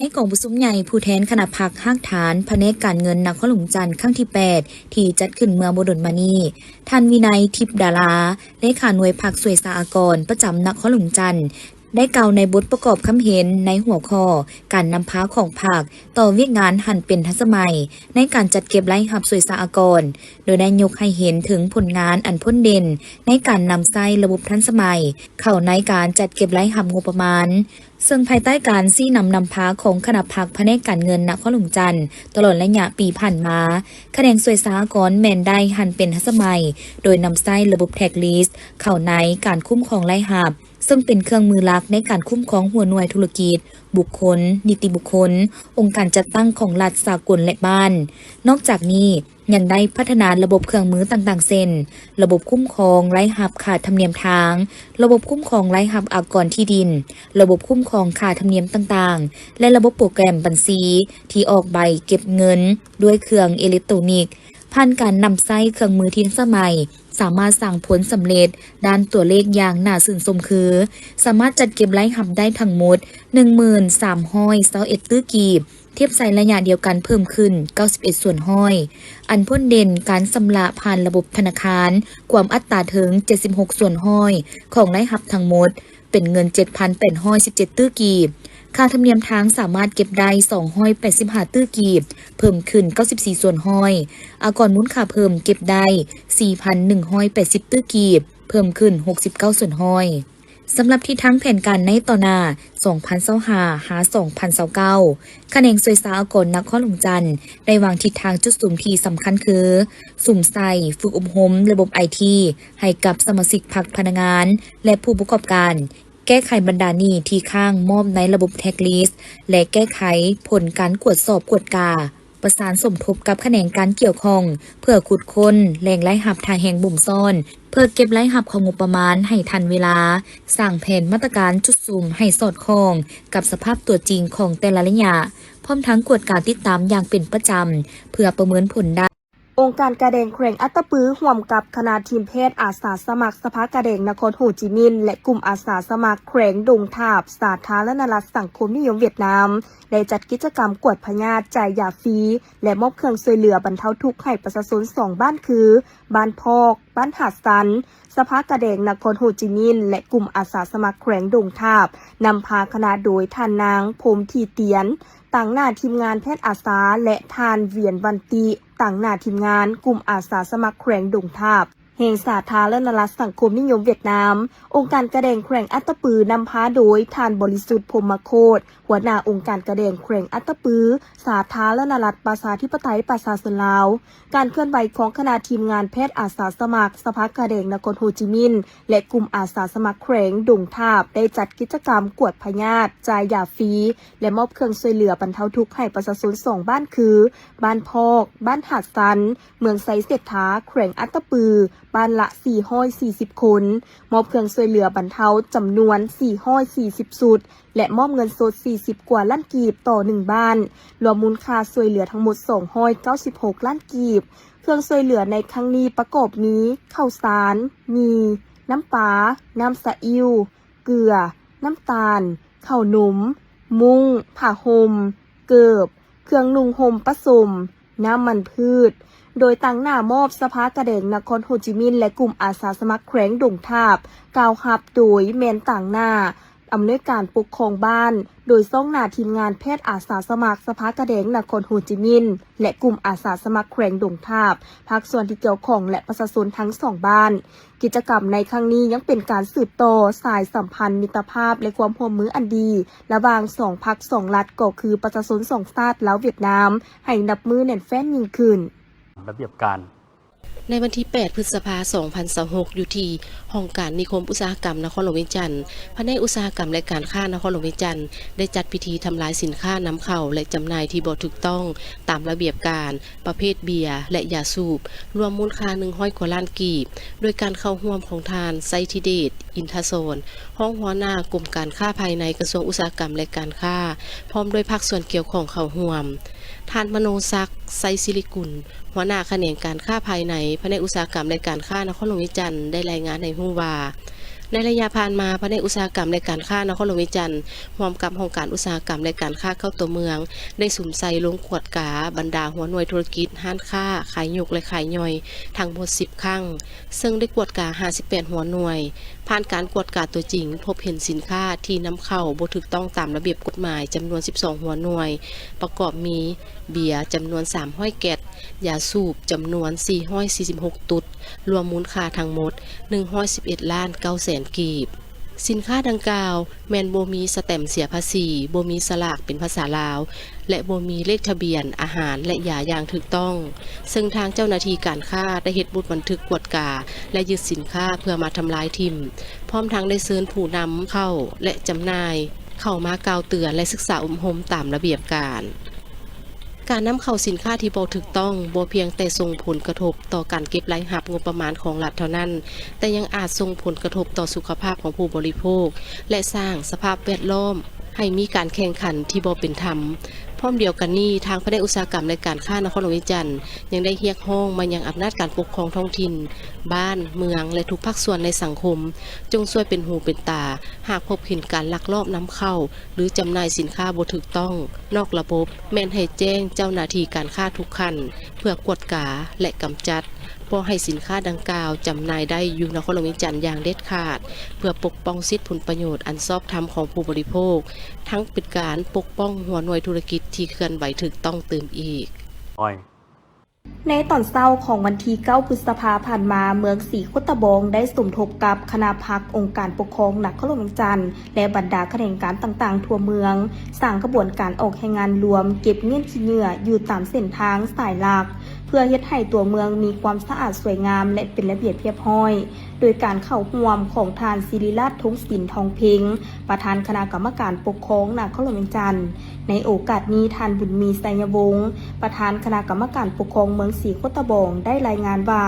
ໃນກອງປະຊຸມໃຫຍ່ຜູ້ແທນຄະນະພັກຮາກຖານພະແນກການເງິນນະຄອນຫຼວງວຽງຈັນຄັ້ງທີແປດ ທີ່ຈັດຂຶ້ນເມື່ອບໍ່ດົນມານີ້, ທ່ານ ວິໄນ ທິບດາລາ ເລຂາໜ່ວຍພັກສ່ວຍສາອາກອນປະຈຳນະຄອນຫຼວງວຽງຈັນ ໄດ້ກ່າວໃນບົດປະກອບຄຳເຫັນໃນຫົວຂໍ້ ການນຳພາຂອງພັກຕໍ່ວຽກງານຫັນເປັນທັນສະໄໝໃນການຈັດເກັບລາຍຮັບສ່ວຍສາອາກອນ, ໂດຍໄດ້ຍົກໃຫ້ເຫັນເຖິງຜົນງານອັນພົ້ນເດັ່ນໃນການນຳໃຊ້ລະບົບທັນສະໄໝເຂົ້າໃນການຈັດເກັບລາຍຮັບງົບປະມານ. ເຊິ່ງພາຍໃຕ້ການຊີ້ນຳນຳພາຂອງຄະນະພັກພະແນກການເງິນນະຄອນຫຼວງວຽງຈັນ ຕະຫຼອດໄລຍະປີຜ່ານມາ, ຂະແໜງສ່ວຍສາອາກອນແມ່ນໄດ້ຫັນເປັນທັນສະໄໝ ໂດຍນຳໃຊ້ລະບົບ Tax List ເຂົ້າໃນການຄຸ້ມຄອງລາຍຮັບ, ເຊິ່ງເປັນເຄື່ອງມືຫຼັກໃນການຄຸ້ມຄອງຫົວໜ່ວຍທຸລະກິດ, ບຸກຄົນ, ນິຕິບຸກຄົນ, ອົງການຈັດຕັ້ງຂອງລັດ, ສາກົນ ແລະ ບ້ານ. ນອກຈາກນີ້, ຍັງໄດ້ພັດທະນາລະບົບເຄື່ອງມືຕ່າງໆ ເຊັ່ນ ລະບົບຄຸ້ມຄອງລາຍຮັບຄ່າທຳນຽມທາງ, ລະບົບຄຸ້ມຄອງລາຍຮັບອາກອນທີ່ດິນ, ລະບົບຄຸ້ມຄອງຄ່າທຳນຽມຕ່າງໆ ແລະ ລະບົບໂປຣແກຣມບັນຊີທີ່ອອກໃບເກັບເງິນດ້ວຍເຄື່ອງເອເລັກໂຕຣນິກ. ຜ່ານການນຳໃຊ້ເຄື່ອງມືທີ່ທັນສະໄໝ, ສາມາດສ້າງຜົນສຳເລັດດ້ານຕົວເລກຢ່າງໜ້າຊື່ນຊົມຄື ສາມາດຈັດເກັບລາຍຮັບໄດ້ທັງໝົດ ໜຶ່ງໝື່ນສາມຮ້ອຍຊາວເອັດຕື້ກີບ, ທຽບໃສ່ໄລຍະດຽວກັນເພີ່ມຂຶ້ນເກົ້າສິບເອັດສ່ວນຮ້ອຍ. ອັນພົ້ນເດັ່ນ, ການຊຳລະຜ່ານລະບົບທະນາຄານ ກວມອັດຕາເຖິງເຈັດສິບຫົກສ່ວນຮ້ອຍຂອງລາຍຮັບທັງໝົດ, ເປັນເງິນເຈັດພັນແປດຮ້ອຍສິບເຈັດຕື້ກີບ. ຄ່າທຳນຽມທາງສາມາດເກັບໄດ້ສອງຮ້ອຍແປດສິບຫ້າຕື້ກີບ, ເພີ່ມຂຶ້ນເກົ້າສິບສີ່ສ່ວນຮ້ອຍ. ອາກອນມູນຄ່າເພີ່ມເກັບໄດ້ສີ່ພັນໜຶ່ງຮ້ອຍແປດສິບຕື້ກີບ, ເພີ່ມຂຶ້ນຫົກສິບເກົ້າສ່ວນຮ້ອຍ. ສຳລັບທິດທາງແຜນການໃນຕໍ່ໜ້າ ສອງພັນຊາວຫ້າ ຫາ ສອງພັນຊາວເກົ້າ, ຂະແໜງສ່ວຍສາອາກອນນະຄອນຫຼວງວຽງຈັນ ໄດ້ວາງທິດທາງຈຸດສຸມທີ່ສຳຄັນຄື ສຸມໃສ່ຝຶກອົບຮົມລະບົບໄອທີ ໃຫ້ກັບສະມາຊິກພັກພະນັກງານ ແລະ ຜູ້ປະກອບການ, ແກ້ໄຂບັນດາໜີ້ທີ່ຄ້າງມອບໃນລະບົບ Tax List ແລະ ແກ້ໄຂຜົນການກວດສອບກວດກາ. ປະສານສົມທົບກັບຂະແໜງການກ່ຽວຂ້ອງ ເພື່ອຂຸດຄົ້ນແຫຼ່ງລາຍຮັບທ່າແຮງບົ່ມຊ້ອນ ເພື່ອເກັບລາຍຮັບເຂົ້າງົບປະມານໃຫ້ທັນເວລາ, ສ້າງແຜນມາດຕະການຈຸດສຸມໃຫ້ສອດຄ່ອງກັບສະພາບຕົວຈິງຂອງແຕ່ລະໄລຍະ, ພ້ອມທັງກວດກາຕິດຕາມຢ່າງເປັນປະຈຳ ເພື່ອປະເມີນຜົນໄດ້. ອົງການກາແດງແຂວງອັດຕະປື ຮ່ວມກັບຄະນະທີມແພດອາສາສະໝັກສະພາກາແດງນະຄອນໂຮຈິມິນ ແລະ ກຸ່ມອາສາສະໝັກແຂວງດົງທາບ ສາທາລະນະລັດສັງຄົມນິຍົມຫວຽດນາມ ໄດ້ຈັດກິດຈະກຳກວດພະຍາດ, ຈ່າຍຢາຟຣີ ແລະ ມອບເຄື່ອງຊ່ວຍເຫຼືອບັນເທົາທຸກໃຫ້ປະຊາຊົນສອງບ້ານຄື ບ້ານພອກ, ບ້ານຫາດຊັນ, ສະພາກາແດງນະຄອນໂຮຈິມິນ ແລະ ກຸ່ມອາສາສະໝັກແຂວງດົງທາບ, ນຳພາຄະນະໂດຍທ່ານນາງ ພົມທີຕຽນ, ຕາງໜ້າທີມງານແພດອາສາ ແລະ ທ່ານ ວຽນວັນຕິ, ຕາງໜ້າທີມງານກຸ່ມອາສາສະໝັກແຂວງດົງທາບ ແຫ່ງສາທາລະນະລັດສັງຄົມນິຍົມຫວຽດນາມ. ອົງການກາແດງແຂວງອັດຕະປື ນຳພາໂດຍທ່ານ ບໍລິສຸດ ພົມມະໂຄດ, ຫົວໜ້າອົງການກາແດງແຂວງອັດຕະປື, ສາທາລະນະລັດປະຊາທິປະໄຕປະຊາຊົນລາວ. ການເຄື່ອນໄຫວຂອງຄະນະທີມງານແພດອາສາສະໝັກສະພາກາແດງນະຄອນໂຮຈິມິນ ແລະ ກຸ່ມອາສາສະໝັກແຂວງດົງທາບ ໄດ້ຈັດກິດຈະກຳກວດພະຍາດ, ຈ່າຍຢາຟຣີ ແລະ ມອບເຄື່ອງຊ່ວຍເຫຼືອບັນເທົາທຸກໃຫ້ປະຊາຊົນສອງບ້ານຄື ບ້ານພອກ, ບ້ານຫາດຊັນ, ເມືອງໄຊເສດຖາ, ແຂວງອັດຕະປື, ບ້ານລະສີ່ຮ້ອຍສີ່ສິບຄົນ, ມອບເຄື່ອງຊ່ວຍເຫຼືອບັນເທົາຈຳນວນສີ່ຮ້ອຍສີ່ສິບຊຸດ ແລະ ມອບເງິນສົດສີ່ສິບກວ່າລ້ານກີບຕໍ່ໜຶ່ງບ້ານ, ລວມມູນຄ່າຊ່ວຍເຫຼືອທັງໝົດສອງຮ້ອຍເກົ້າສິບຫົກລ້ານກີບ. ເຄື່ອງຊ່ວຍເຫຼືອໃນຄັ້ງນີ້ປະກອບມີ ເຂົ້າສານ, ໝີ່, ນ້ຳປາ, ນ້ຳສະອິ້ວ, ເກືອ, ນ້ຳຕານ, ເຂົ້າໜົມ, ມຸ້ງ, ຜ້າຫົ່ມ, ເກີບ, ເຄື່ອງນຸ່ງຫົ່ມປະສົມ, ນ້ຳມັນພືດ, ໂດຍຕາງໜ້າມອບສະພາກາແດງນະຄອນໂຮຈິມິນ ແລະ ກຸ່ມອາສາສະໝັກແຂວງດົງທາບ, ກ່າວຮັບໂດຍແມ່ນຕາງໜ້າອຳນວຍການປົກຄອງບ້ານ, ໂດຍຊ່ອງໜ້າທີມງານແພດອາສາສະໝັກສະພາກາແດງນະຄອນໂຮຈິມິນ ແລະ ກຸ່ມອາສາສະໝັກແຂວງດົງທາບ, ພາກສ່ວນທີ່ກ່ຽວຂ້ອງ ແລະ ປະຊາຊົນທັງສອງບ້ານ. ກິດຈະກຳໃນຄັ້ງນີ້ຍັງເປັນການສືບຕໍ່ສາຍສຳພັນມິດຕະພາບ ແລະ ຄວາມຮ່ວມມືອັນດີ ລະຫວ່າງສອງພັກສອງລັດ ກໍຄືປະຊາຊົນສອງຊາດລາວຫວຽດນາມ ໃຫ້ນັບມື້ແໜ້ນແຟ້ນຍິ່ງຂຶ້ນ. ລະບຽບການ ໃນວັນທີແປດ ພຶດສະພາ ສອງພັນຊາວຫົກ ຢູ່ທີ່ຫ້ອງການນິຄົມອຸດສາຫະກຳນະຄອນຫຼວງວຽງຈັນ, ພະແນກອຸດສາຫະກຳ ແລະ ການຄ້ານະຄອນຫຼວງວຽງຈັນ ໄດ້ຈັດພິທີທຳລາຍສິນຄ້ານຳເຂົ້າ ແລະ ຈຳໜ່າຍທີ່ບໍ່ຖືກຕ້ອງຕາມລະບຽບການ ປະເພດເບຍ ແລະ ຢາສູບ ລວມມູນຄ່າໜຶ່ງຮ້ອຍກວ່າລ້ານກີບ, ໂດຍການເຂົ້າຮ່ວມຂອງທ່ານ ໄຊທິເດດ ອິນທະສອນ ຮອງຫົວໜ້າກົມການຄ້າພາຍໃນ ກະຊວງອຸດສາຫະກຳ ແລະ ການຄ້າ, ພ້ອມດ້ວຍພາກສ່ວນກ່ຽວຂ້ອງເຂົ້າຮ່ວມ. ທ່ານ ມະໂນສັກ ໄຊສິລິກຸນ ຫົວໜ້າຂະແໜງການຄ້າພາຍໃນ ພະແນກອຸດສາຫະກຳ ແລະ ການຄ້ານະຄອນຫຼວງວຽງຈັນ ໄດ້ລາຍງານໃຫ້ຮູ້ວ່າ, ໃນໄລຍະຜ່ານມາ, ພະແນກອຸດສາຫະກຳ ແລະ ການຄ້ານະຄອນຫຼວງວຽງຈັນ ຮ່ວມກັບຫ້ອງການອຸດສາຫະກຳ ແລະ ການຄ້າເຂົ້າຕົວເມືອງ ໄດ້ສຸມໃສ່ລົງກວດກາບັນດາຫົວໜ່ວຍທຸລະກິດ, ຮ້ານຄ້າ, ຂາຍຍົກ ແລະ ຂາຍຍ່ອຍ ທັງໝົດສິບຄັ້ງ, ເຊິ່ງໄດ້ກວດກາຫ້າສິບແປດຫົວໜ່ວຍ. ຜ່ານການກວດກາຕົວຈິງ, ພົບເຫັນສິນຄ້າທີ່ນຳເຂົ້າບໍ່ຖືກຕ້ອງຕາມລະບຽບກົດໝາຍຈຳນວນສິບສອງຫົວໜ່ວຍ, ປະກອບມີ ເບຍຈຳນວນສາມຮ້ອຍແກັດ, ຢາສູບຈຳນວນສີ່ຮ້ອຍສີ່ສິບຫົກຕຸດ, ລວມມູນຄ່າທັງໝົດໜຶ່ງຮ້ອຍສິບເອັດລ້ານເກົ້າແສນກີບ. ສິນຄ້າດັ່ງກ່າວແມ່ນບໍ່ມີສະແຕັມເສຍພາສີ, ບໍ່ມີສະຫຼາກເປັນພາສາລາວ ແລະ ບໍ່ມີເລກທະບຽນອາຫານ ແລະ ຢາຢ່າງຖືກຕ້ອງ, ເຊິ່ງທາງເຈົ້າໜ້າທີ່ການຄ້າໄດ້ເຮັດບົດບັນທຶກກວດກາ ແລະ ຍຶດສິນຄ້າເພື່ອມາທຳລາຍຖິ້ມ, ພ້ອມທັງໄດ້ເຊີນຜູ້ນຳເຂົ້າ ແລະ ຈຳໜ່າຍ ເຂົ້າມາກ່າວເຕືອນ ແລະ ສຶກສາອົບຮົມຕາມລະບຽບການ. ການນຳເຂົ້າສິນຄ້າທີ່ບໍ່ຖືກຕ້ອງ ບໍ່ພຽງແຕ່ສົ່ງຜົນກະທົບຕໍ່ການເກັບລາຍຮັບງົບປະມານຂອງລັດເທົ່ານັ້ນ, ແຕ່ຍັງອາດສົ່ງຜົນກະທົບຕໍ່ສຸຂະພາບຂອງຜູ້ບໍລິໂພກ ແລະ ສ້າງສະພາບແວດລ້ອມໃຫ້ມີການແຂ່ງຂັນທີ່ບໍ່ເປັນທຳ. ພ້ອມດຽວກັນນີ້, ທາງພະແນກອຸດສາຫະກຳ ແລະ ການຄ້ານະຄອນຫຼວງວຽງຈັນ ຍັງໄດ້ຮຽກຮ້ອງມາຍັງອຳນາດການປົກຄອງທ້ອງຖິ່ນ, ບ້ານ, ເມືອງ ແລະ ທຸກພາກສ່ວນໃນສັງຄົມ, ຈົ່ງຊ່ວຍເປັນຫູເປັນຕາ ຫາກພົບເຫັນການລັກລອບນຳເຂົ້າ ຫຼື ຈຳໜ່າຍສິນຄ້າບໍ່ຖືກຕ້ອງ, ນອກລະບົບ, ແມ່ນໃຫ້ແຈ້ງເຈົ້າໜ້າທີ່ການຄ້າທຸກຂັ້ນ ເພື່ອກວດກາ ແລະ ກຳຈັດ, ບໍ່ໃຫ້ສິນຄ້າດັ່ງກ່າວຈຳໜ່າຍໄດ້ຢູ່ນະຄອນຫຼວງວຽງຈັນຢ່າງເດັດຂາດ, ເພື່ອປົກປ້ອງສິດຜົນປະໂຫຍດອັນຊອບທຳຂອງຜູ້ບໍລິໂພກ, ທັງເປັນການປົກປ້ອງຫົວໜ່ວຍທຸລະກິດທີ່ເຄື່ອນໄຫວຖືກຕ້ອງຕື່ມອີກ. ໃນຕອນເຊົ້າຂອງວັນທີເກົ້າ ພຶດສະພາຜ່ານມາ, ເມືອງສີໂຄດຕະບອງໄດ້ສົມທົບກັບຄະນະພັກອົງການປົກຄອງນະຄອນຫຼວງວຽງຈັນ ແລະ ບັນດາຂະແໜງການຕ່າງໆທົ່ວເມືອງ, ສ້າງຂະບວນການອອກແຮງງານລວມເກັບມ້ຽນຂີ້ເຫຍື້ອຢູ່ຕາມເສັ້ນທາງສາຍຫຼັກ, ເພື່ອເຮັດໃຫ້ຕົວເມືອງມີຄວາມສະອາດສວຍງາມ ແລະ ເປັນລະບຽບຮຽບຮ້ອຍ, ໂດຍການເຂົ້າຮ່ວມຂອງທ່ານ ສິລິລາດ ທົງສິນ ທອງເພັງ, ປະທານຄະນະກຳມະການປົກຄອງນະຄອນຫຼວງວຽງຈັນ. ໃນໂອກາດນີ້, ທ່ານ ບຸນມີ ໄຊຍະວົງ ປະທານຄະນະກຳມະການປົກຄອງເມືອງສີໂຄດຕະບອງ ໄດ້ລາຍງານວ່າ,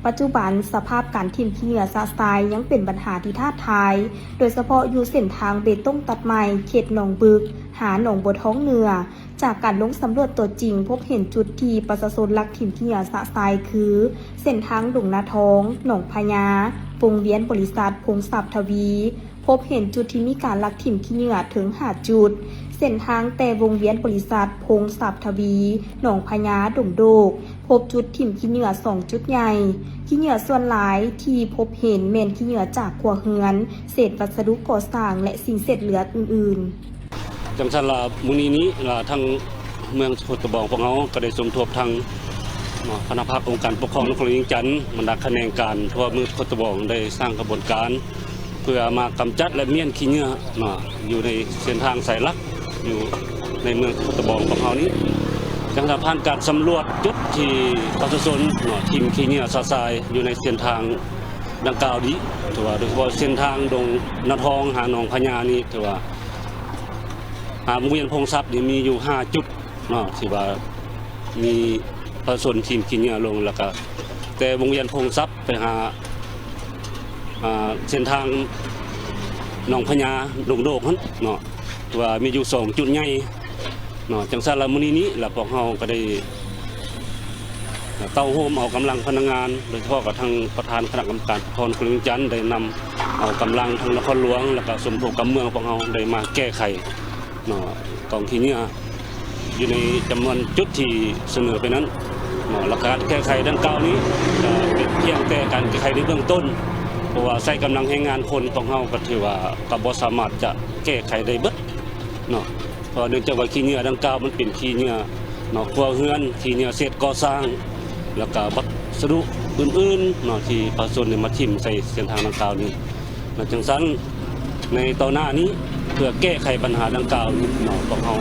ປັດຈຸບັນສະພາບການຖິ້ມຂີ້ເຫຍື້ອຊະຊາຍຍັງເປັນບັນຫາທີ່ທ້າທາຍ, ໂດຍສະເພາະຢູ່ເສັ້ນທາງເບຕົງຕັດໃໝ່ ເຂດໜອງບຶກ ຫາໜອງບົວທອງເໜືອ. ຈາກການລົງສຳຫຼວດຕົວຈິງ, ພົບເຫັນຈຸດທີ່ປະຊາຊົນລັກຖິ້ມຂີ້ເຫຍື້ອຊະຊາຍຄື ເສັ້ນທາງດົງນາທອງ, ໜອງພະຍາ, ວົງວຽນບໍລິສັດ ພົງຊັບທະວີ, ພົບເຫັນຈຸດທີ່ມີການລັກຖິ້ມຂີ້ເຫຍື້ອເຖິງຫ້າຈຸດ. ເສັ້ນທາງແຕ່ວົງວຽນບໍລິສັດ ພົງຊັບທະວີ, ໜອງພະຍາ, ດົງໂດກ, ພົບຈຸດຖິ້ມຂີ້ເຫຍື້ອສອງຈຸດໃຫຍ່. ຂີ້ເຫຍື້ອສ່ວນຫຼາຍທີ່ພົບເຫັນແມ່ນຂີ້ເຫຍື້ອຈາກຄົວເຮືອນ, ເສດວັດສະດຸກໍ່ສ້າງ ແລະ ສິ່ງເສດເຫຼືອອື່ນໆ. ຈັ່ງຊັ້ນລະ ມື້ນີ້ນີ້ລະ ທາງເມືອງໂຄດຕະບອງພວກເຮົາກໍໄດ້ສົມທົບທາງ ເນາະ ຄະນະພັກອົງການປົກຄອງນະຄອນຫຼວງວຽງຈັນ, ບັນດາຂະແໜງການທົ່ວເມືອງໂຄດຕະບອງ ໄດ້ສ້າງຂະບວນການ ເພື່ອມາກຳຈັດ ແລະ ມ້ຽນຂີ້ເຫຍື້ອເນາະ ຢູ່ໃນເສັ້ນທາງສາຍຫຼັກ ຢູ່ໃນເມືອງໂຄດຕະບອງຂອງເຮົານີ້. ຈັ່ງສະພາບການສຳຫຼວດຈຸດທີ່ປະຊາຊົນເນາະ ຖິ້ມຂີ້ເຫຍື້ອຊະຊາຍຢູ່ໃນເສັ້ນທາງດັ່ງກ່າວນີ້ ຖືວ່າໂດຍສະເພາະເສັ້ນທາງດົງນາທອງຫາໜອງພະຍານີ້ ຖືວ່າ ຫາວົງວຽນພົງຊັບນີ້ມີຢູ່ຫ້າຈຸດເນາະ ທີ່ວ່າມີປະຊາຊົນຖິ້ມຂີ້ເຫຍື້ອລົງ ແລ້ວກະແຕ່ວົງວຽນພົງຊັບໄປຫາ ອ່າ ເສັ້ນທາງໜອງພະຍາ ດົງໂດກຫັ້ນເນາະ ທີ່ວ່າມີຢູ່ສອງຈຸດໃຫຍ່ເນາະ. ຈັ່ງຊັ້ນລະ ມື້ນີ້ນີ້ລະ ພວກເຮົາກໍໄດ້ ເຕົ້າໂຮມເອົາກຳລັງພະນັກງານ ໂດຍສະເພາະກັບທາງປະທານຄະນະກຳມະການປົກຄອງນະຄອນຫຼວງວຽງຈັນ ໄດ້ນຳເອົາກຳລັງທາງນະຄອນຫຼວງ ແລ້ວກະສົມທົບກັບເມືອງພວກເຮົາໄດ້ມາແກ້ໄຂເນາະ ກອງຂີ້ເຫຍື້ອຢູ່ໃນຈຳນວນຈຸດທີ່ສະເໜີໄປນັ້ນເນາະ. ແລ້ວການແກ້ໄຂດັ່ງກ່າວນີ້ກະເປັນພຽງແຕ່ການແກ້ໄຂໃນເບື້ອງຕົ້ນ ເພາະວ່າໃຊ້ກຳລັງແຮງງານຄົນຂອງເຮົາກະຖືວ່າກະບໍ່ສາມາດຈະແກ້ໄຂໄດ້ເບິດເນາະ. ເພາະເນື່ອງຈາກວ່າຂີ້ເຫຍື້ອດັ່ງກ່າວມັນເປັນຂີ້ເຫຍື້ອເນາະ ຄົວເຮືອນ, ຂີ້ເຫຍື້ອເສດກໍ່ສ້າງ ແລ້ວກະວັດສະດຸອື່ນໆເນາະ ທີ່ປະຊາຊົນໄດ້ມາຖິ້ມໃສ່ເສັ້ນທາງດັ່ງກ່າວນີ້ເນາະ. ຈັ່ງຊັ້ນ ໃນຕໍ່ໜ້ານີ້ ເພື່ອແກ້ໄຂບັນຫາດັ່ງກ່າວນີ້ເນາະ ພວກເຮົາ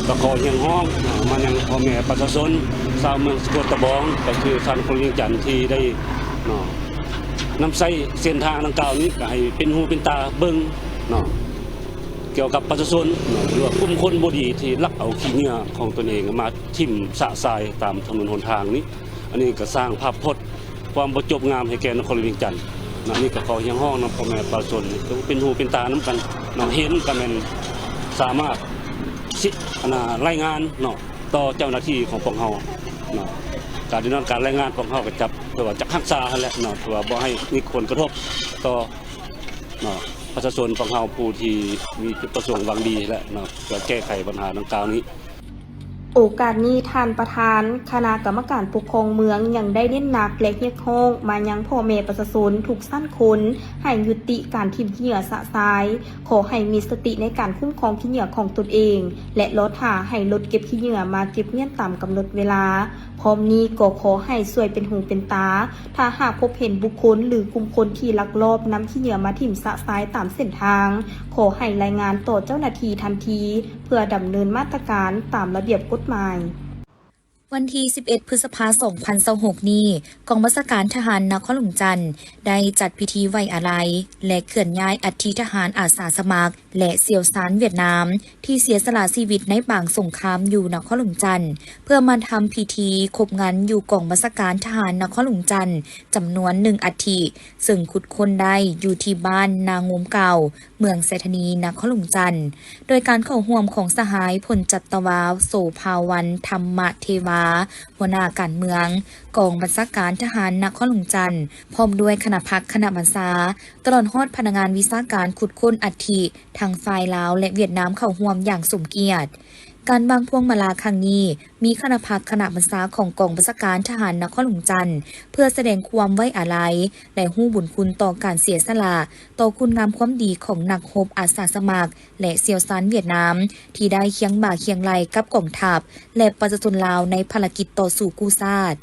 ກະຂໍຮຽກຮ້ອງເນາະ ມາຍັງພໍ່ແມ່ປະຊາຊົນຊາວເມືອງສີໂຄດຕະບອງ ກໍຄືຊາວນະຄອນຫຼວງວຽງຈັນ ທີ່ໄດ້ເນາະ ນຳໃຊ້ເສັ້ນທາງດັ່ງກ່າວນີ້ ກະໃຫ້ເປັນຫູເປັນຕາເບິ່ງເນາະ ກ່ຽວກັບປະຊາຊົນເນາະ ຫຼືວ່າກຸ່ມຄົນບໍ່ດີທີ່ລັກເອົາຂີ້ເຫຍື້ອຂອງຕົນເອງມາຖິ້ມຊະຊາຍຕາມຖະໜົນຫົນທາງນີ້. ອັນນີ້ກໍສ້າງພາບພົດຄວາມບໍ່ຈົບງາມໃຫ້ແກ່ນະຄອນຫຼວງວຽງຈັນເນາະ. ນີ້ກໍຂໍຮຽກຮ້ອງນຳພໍ່ແມ່ປະຊາຊົນ ຈົ່ງເປັນຫູເປັນຕານຳກັນເນາະ ເຫັນກໍແມ່ນສາມາດຊິ ອັນນ່າ ລາຍງານເນາະ ຕໍ່ເຈົ້າໜ້າທີ່ຂອງພວກເຮົາເນາະ. ການດຳເນີນການລາຍງານພວກເຮົາກໍຈະ ເພື່ອວ່າຈະຮັກສາຫັ້ນແຫຼະເນາະ ເພື່ອບໍ່ໃຫ້ມີຜົນກະທົບຕໍ່ ເນາະ ປະຊາຊົນຂອງເຮົາຜູ້ທີ່ມີຈຸດປະສົງຫວັງດີແຫຼະເນາະ ເພື່ອແກ້ໄຂບັນຫາດັ່ງກ່າວນີ້. ໂອກາດນີ້ ທ່ານປະທານຄະນະກຳມະການປົກຄອງເມືອງ ຍັງໄດ້ເນັ້ນໜັກ ແລະ ຮຽກຮ້ອງມາຍັງພໍ່ແມ່ປະຊາຊົນທຸກຊັ້ນຄົນ ໃຫ້ຍຸຕິການຖິ້ມຂີ້ເຫຍື້ອຊະຊາຍ, ຂໍໃຫ້ມີສະຕິໃນການຄຸ້ມຄອງຂີ້ເຫຍື້ອຂອງຕົນເອງ ແລະ ລໍຖ້າໃຫ້ລົດເກັບຂີ້ເຫຍື້ອມາເກັບມ້ຽນຕາມກຳນົດເວລາ. ພ້ອມນີ້ກໍຂໍໃຫ້ຊ່ວຍເປັນຫູເປັນຕາ ຖ້າຫາກພົບເຫັນບຸກຄົນ ຫຼື ກຸ່ມຄົນທີ່ລັກລອບນຳຂີ້ເຫຍື້ອມາຖິ້ມຊະຊາຍຕາມເສັ້ນທາງ, ຂໍໃຫ້ລາຍງານຕໍ່ເຈົ້າໜ້າທີ່ທັນທີ ເພື່ອດຳເນີນມາດຕະການຕາມລະບຽບກົດໝາຍ. ວັນທີສິບເອັດ ພຶດສະພາ ສອງພັນຊາວຫົກນີ້, ກອງບັນຊາການທະຫານນະຄອນຫຼວງຈັນ ໄດ້ຈັດພິທີໄວ້ອາໄລ ແລະ ເຄື່ອນຍ້າຍອັດຖິທະຫານອາສາສະໝັກ ແລະ ຊ່ຽວຊານຫວຽດນາມ ທີ່ເສຍສະຫຼະຊີວິດໃນປາງສົງຄາມຢູ່ນະຄອນຫຼວງຈັນ ເພື່ອມາທຳພິທີຄົບງັນຢູ່ກອງບັນຊາການທະຫານນະຄອນຫຼວງຈັນ ຈຳນວນໜຶ່ງອັດຖິ, ເຊິ່ງຂຸດຄົ້ນໄດ້ຢູ່ທີ່ບ້ານນາງູມເກົ່າ, ເມືອງໄຊທານີ, ນະຄອນຫຼວງຈັນ, ໂດຍການເຂົ້າຮ່ວມຂອງສະຫາຍ ພົນຈັດຕະວາ ໂສພາວັນ ທຳມະເທວາ, ຫົວໜ້າການເມືອງ, ກອງບັນຊາການທະຫານນະຄອນຫຼວງຈັນ, ພ້ອມດ້ວຍຄະນະພັກຄະນະບັນຊາ, ຕະຫຼອດຮອດພະນັກງານວິຊາການຂຸດຄົ້ນອັດຖິ ທັງຝ່າຍລາວ ແລະ ຫວຽດນາມເຂົ້າຮ່ວມຢ່າງສົມກຽດ. ການວາງພວງມາລາຄັ້ງນີ້ ມີຄະນະພັກຄະນະບັນຊາຂອງກອງບັນຊາການທະຫານນະຄອນຫຼວງຈັນ ເພື່ອສະແດງຄວາມໄວ້ອາໄລ ແລະ ຮູ້ບຸນຄຸນຕໍ່ການເສຍສະຫຼະ ຕໍ່ຄຸນງາມຄວາມດີຂອງນັກຮົບອາສາສະໝັກ ແລະ ຊ່ຽວຊານຫວຽດນາມ ທີ່ໄດ້ຄຽງບ່າຄຽງໄຫຼ່ກັບກອງທັບ ແລະ ປະຊາຊົນລາວໃນພາລະກິດຕໍ່ສູ້ກູ້ຊາດ.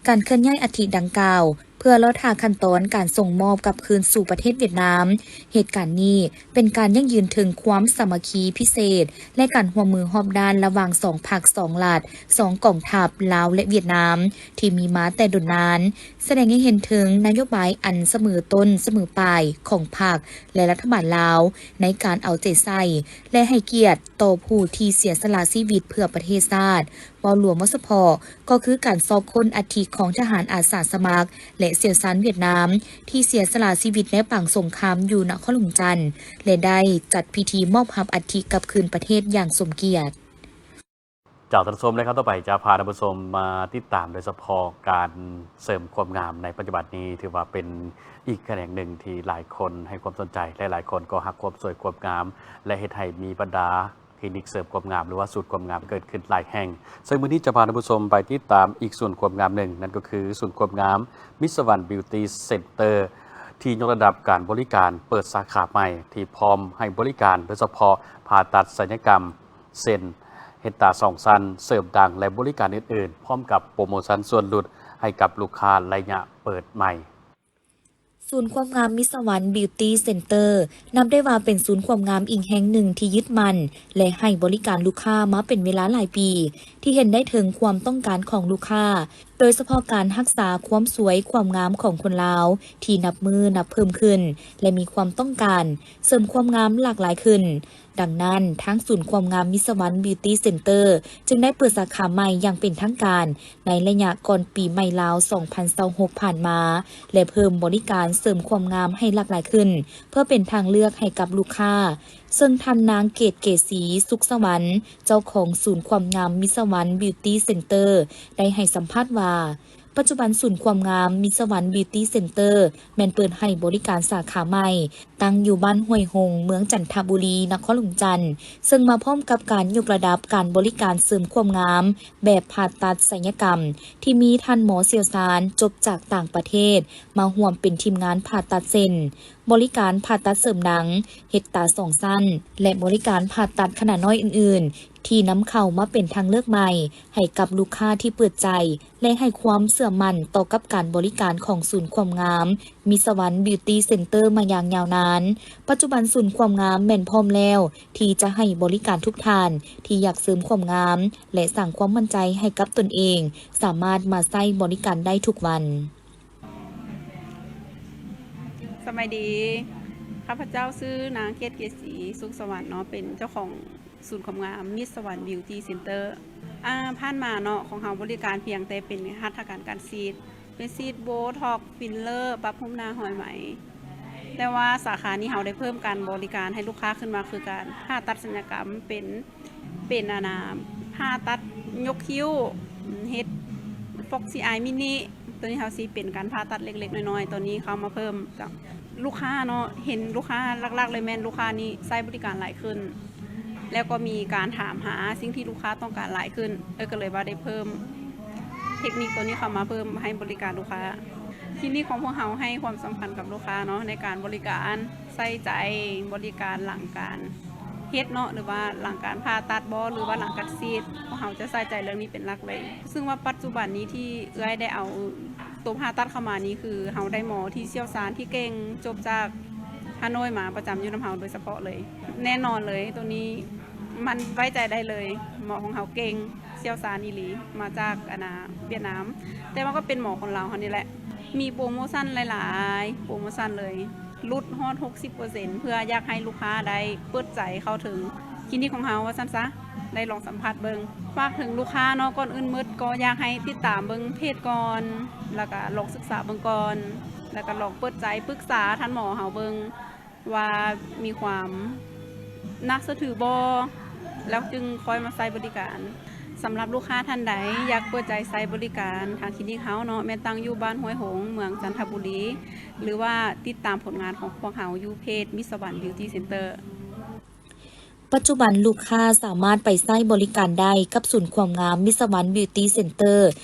ການເຄື່ອນຍ້າຍອັດຖິດັ່ງກ່າວ ເພື່ອລໍຖ້າຂັ້ນຕອນການສົ່ງມອບກັບຄືນສູ່ປະເທດຫວຽດນາມ. ເຫດການນີ້ເປັນການຢັ້ງຢືນເຖິງຄວາມສາມັກຄີພິເສດ ແລະ ການຮ່ວມມືຮອບດ້ານລະຫວ່າງສອງພັກສອງລັດ, ສອງກອງທັບ ລາວ ແລະ ຫວຽດນາມ ທີ່ມີມາແຕ່ດົນນານ, ສະແດງໃຫ້ເຫັນເຖິງນະໂຍບາຍອັນສະເໝີຕົ້ນສະເໝີປາຍຂອງພັກ ແລະ ລັດຖະບານລາວ ໃນການເອົາໃຈໃສ່ ແລະ ໃຫ້ກຽດຕໍ່ຜູ້ທີ່ເສຍສະຫຼະຊີວິດເພື່ອປະເທດຊາດ. ເວົ້າລວມວ່າສະເພາະກໍຄືການຊອກຄົ້ນອັດຖິຂອງທະຫານອາສາສະໝັກ ແລະ ຊ່ຽວຊານຫວຽດນາມ ທີ່ເສຍສະຫຼະຊີວິດໃນປາງສົງຄາມຢູ່ນະຄອນຫຼວງຈັນ ແລະ ໄດ້ຈັດພິທີມອບຮັບອັດຖິກັບຄືນປະເທດຢ່າງສົມກຽດ. ເຈົ້າ ທ່ານຜູ້ຊົມ ໃນຂ່າວຕໍ່ໄປຈະພາທ່ານຜູ້ຊົມມາຕິດຕາມໂດຍສະເພາະການເສີມຄວາມງາມໃນປັດຈຸບັນນີ້ ຖືວ່າເປັນອີກຂະແໜງໜຶ່ງທີ່ຫຼາຍຄົນໃຫ້ຄວາມສົນໃຈ ແລະ ຫຼາຍຄົນກໍຮັກຄວາມສວຍຄວາມງາມ ແລະ ເຮັດໃຫ້ມີບັນດາ ຄລີນິກເສີມຄວາມງາມ ຫຼືວ່າສູນຄວາມງາມເກີດຂຶ້ນຫຼາຍແຫ່ງ. ເຊິ່ງມື້ນີ້ຈະພາທ່ານຜູ້ຊົມໄປຕິດຕາມອີກສູນຄວາມງາມໜຶ່ງ, ນັ້ນກໍຄືສູນຄວາມງາມ Miss Sawan Beauty Center ທີ່ຍົກລະດັບການບໍລິການ, ເປີດສາຂາໃໝ່ທີ່ພ້ອມໃຫ້ບໍລິການ ໂດຍສະເພາະຜ່າຕັດສັນຍະກຳ ເຊັ່ນ ເຮັດຕາສອງຊັ້ນ, ເສີມດັງ ແລະ ບໍລິການອື່ນໆ, ພ້ອມກັບໂປຣໂມຊັນສ່ວນຫຼຸດໃຫ້ກັບລູກຄ້າໄລຍະເປີດໃໝ່. ສູນຄວາມງາມ Miss Sawan Beauty Center ນັບໄດ້ວ່າເປັນສູນຄວາມງາມອີກແຫ່ງໜຶ່ງທີ່ຍຶດໝັ້ນ ແລະ ໃຫ້ບໍລິການລູກຄ້າມາເປັນເວລາຫຼາຍປີ, ທີ່ເຫັນໄດ້ເຖິງຄວາມຕ້ອງການຂອງລູກຄ້າ, ໂດຍສະເພາະການຮັກສາຄວາມສວຍຄວາມງາມຂອງຄົນລາວ ທີ່ນັບມື້ນັບເພີ່ມຂຶ້ນ ແລະ ມີຄວາມຕ້ອງການເສີມຄວາມງາມຫຼາກຫຼາຍຂຶ້ນ. ດັ່ງນັ້ນ, ທາງສູນຄວາມງາມ Miss Sawan Beauty Center ຈຶ່ງໄດ້ເປີດສາຂາໃໝ່ຢ່າງເປັນທາງການ ໃນໄລຍະກ່ອນປີໃໝ່ລາວ ສອງພັນຊາວຫົກ ຜ່ານມາ ແລະ ເພີ່ມບໍລິການເສີມຄວາມງາມໃຫ້ຫຼາກຫຼາຍຂຶ້ນ ເພື່ອເປັນທາງເລືອກໃຫ້ກັບລູກຄ້າ, ເຊິ່ງທ່ານນາງ ເກດເກສີ ສຸກສະຫວັນ ເຈົ້າຂອງສູນຄວາມງາມ Miss Sawan Beauty Center ໄດ້ໃຫ້ສຳພາດວ່າ, ປັດຈຸບັນສູນຄວາມງາມ Miss Sawan Beauty Center ແມ່ນເປີດໃຫ້ບໍລິການສາຂາໃໝ່ ຕັ້ງຢູ່ບ້ານຫ້ວຍຫົງ, ເມືອງຈັນທະບູລີ, ນະຄອນຫຼວງຈັນ, ເຊິ່ງມາພ້ອມກັບການຍົກລະດັບການບໍລິການເສີມຄວາມງາມແບບຜ່າຕັດສັນຍະກຳ ທີ່ມີທ່ານໝໍຊ່ຽວຊານຈົບຈາກຕ່າງປະເທດ ມາຮ່ວມເປັນທີມງານຜ່າຕັດ ເຊັ່ນ ບໍລິການຜ່າຕັດເສີມດັງ, ເຮັດຕາສອງຊັ້ນ ແລະ ບໍລິການຜ່າຕັດຂະໜາດນ້ອຍອື່ນໆ ທີ່ນຳເຂົ້າມາເປັນທາງເລືອກໃໝ່ໃຫ້ກັບລູກຄ້າທີ່ເປີດໃຈ ແລະ ໃຫ້ຄວາມເຊື່ອໝັ້ນຕໍ່ກັບການບໍລິການຂອງສູນຄວາມງາມ Miss Sawan Beauty Center ມາຢ່າງຍາວນານ. ປັດຈຸບັນສູນຄວາມງາມແມ່ນພ້ອມແລ້ວທີ່ຈະໃຫ້ບໍລິການທຸກທ່ານທີ່ຢາກເສີມຄວາມງາມ ແລະ ສ້າງຄວາມໝັ້ນໃຈໃຫ້ກັບຕົນເອງ ສາມາດມາໃຊ້ບໍລິການໄດ້ທຸກວັນ. ສະບາຍດີ, ຂ້າພະເຈົ້າຊື່ນາງ ເກດເກສີ ສຸກສະຫວັນເນາະ, ເປັນເຈົ້າຂອງ ສູນຄວາມງາມ Miss Sawan Beauty Center. ອາ ຜ່ານມາເນາະ ຂອງເຮົາບໍລິການພຽງແຕ່ເປັນຫັດຖະການການສີດ, ເປັນສີດໂບທັອກ, ຟິນເລີ, ປັບຮູບໜ້າ, ຮ້ອຍໄໝ. ແຕ່ວ່າສາຂານີ້ເຮົາໄດ້ເພີ່ມການບໍລິການໃຫ້ລູກຄ້າຂຶ້ນມາ ຄືການຜ່າຕັດສັນຍະກຳ ເປັນ ເປັນ ອັນນ່າ ຜ່າຕັດຍົກຄິ້ວ, ເຮັດຟອກຊີອາຍມິນິ. ໂຕນີ້ເຮົາຊິເປັນການຜ່າຕັດເລັກໆນ້ອຍໆ, ໂຕນີ້ເຂົ້າມາເພີ່ມເຈົ້າ. ລູກຄ້າເນາະ ເຫັນລູກຄ້າ ຫຼັກໆເລີຍແມ່ນລູກຄ້ານີ້ໃຊ້ບໍລິການຫຼາຍຂຶ້ນ ແລ້ວກໍມີການຖາມຫາສິ່ງທີ່ລູກຄ້າຕ້ອງການຫຼາຍຂຶ້ນ ເອີ ກໍເລີຍວ່າໄດ້ເພີ່ມເທັກນິກໂຕນີ້ເຂົ້າມາເພີ່ມໃຫ້ບໍລິການລູກຄ້າ. ຄລີນິກຂອງພວກເຮົາໃຫ້ຄວາມສຳຄັນກັບລູກຄ້າເນາະ ໃນການບໍລິການ ໃສ່ໃຈບໍລິການຫຼັງການເຮັດເນາະ ຫຼືວ່າຫຼັງການຜ່າຕັດບໍ ຫຼືວ່າຫຼັງການສີດ ພວກເຮົາຈະໃສ່ໃຈເລື່ອງນີ້ເປັນຫຼັກເລີຍ. ຊຶ່ງວ່າປັດຈຸບັນນີ້ທີ່ເອື້ອຍໄດ້ເອົາ ໂຕຜ່າຕັດເຂົ້າມານີ້ ຄືເຮົາໄດ້ໝໍທີ່ຊ່ຽວຊານທີ່ເກັ່ງ ຈົບຈາກຮ່າໂນ້ຍມາປະຈຳຢູ່ນຳເຮົາໂດຍສະເພາະເລີຍ. ແນ່ນອນເລີຍ ໂຕນີ້ມັນໄວ້ໃຈໄດ້ເລີຍ ໝໍຂອງເຮົາເກັ່ງ ຊ່ຽວຊານອີ່ຫຼີ ມາຈາກ ອັນນ່າ ຫວຽດນາມ ແຕ່ວ່າກໍເປັນໝໍຄົນລາວເຮົານີ້ແຫຼະ. ມີໂປຣໂມຊັນຫຼາຍໆ ໂປຣໂມຊັນເລີຍ ຫຼຸດຮອດຫົກສິບເປີເຊັນ ເພື່ອຢາກໃຫ້ລູກຄ້າໄດ້ເປີດໃຈເຂົ້າເຖິງຄລີນິກຂອງເຮົາວ່າຊັ້ນຊະ. ໄດ້ລອງສຳຜັດເບິ່ງ. ຝາກເຖິງລູກຄ້າເນາະ ກ່ອນອື່ນໝົດກໍຢາກໃຫ້ຕິດຕາມເບິ່ງເພຈກ່ອນ ແລ້ວກະລອງສຶກສາເບິ່ງກ່ອນ ແລ້ວກະລອງເປີດໃຈປຶກສາທ່ານໝໍເຮົາເບິ່ງວ່າມີຄວາມໜ້າເຊື່ອຖືບໍ່ ແລ້ວຈຶ່ງຄ່ອຍມາໃຊ້ບໍລິການ. ສຳລັບລູກຄ້າທ່ານໃດຢາກເປີດໃຈໃຊ້ບໍລິການທາງຄລີນິກເຮົາເນາະ ແມ່ນຕັ້ງຢູ່ບ້ານຫ້ວຍຫົງ ເມືອງຈັນທະບູລີ ຫຼືວ່າຕິດຕາມຜົນງານຂອງພວກເຮົາຢູ່ເພຈ Miss Sawan Beauty Center. ປັດຈຸບັນລູກຄ້າສາມາດໄປໃຊ້ບໍລິການໄດ້ກັບສູນຄວາມງາມ Miss Sawan Beauty Center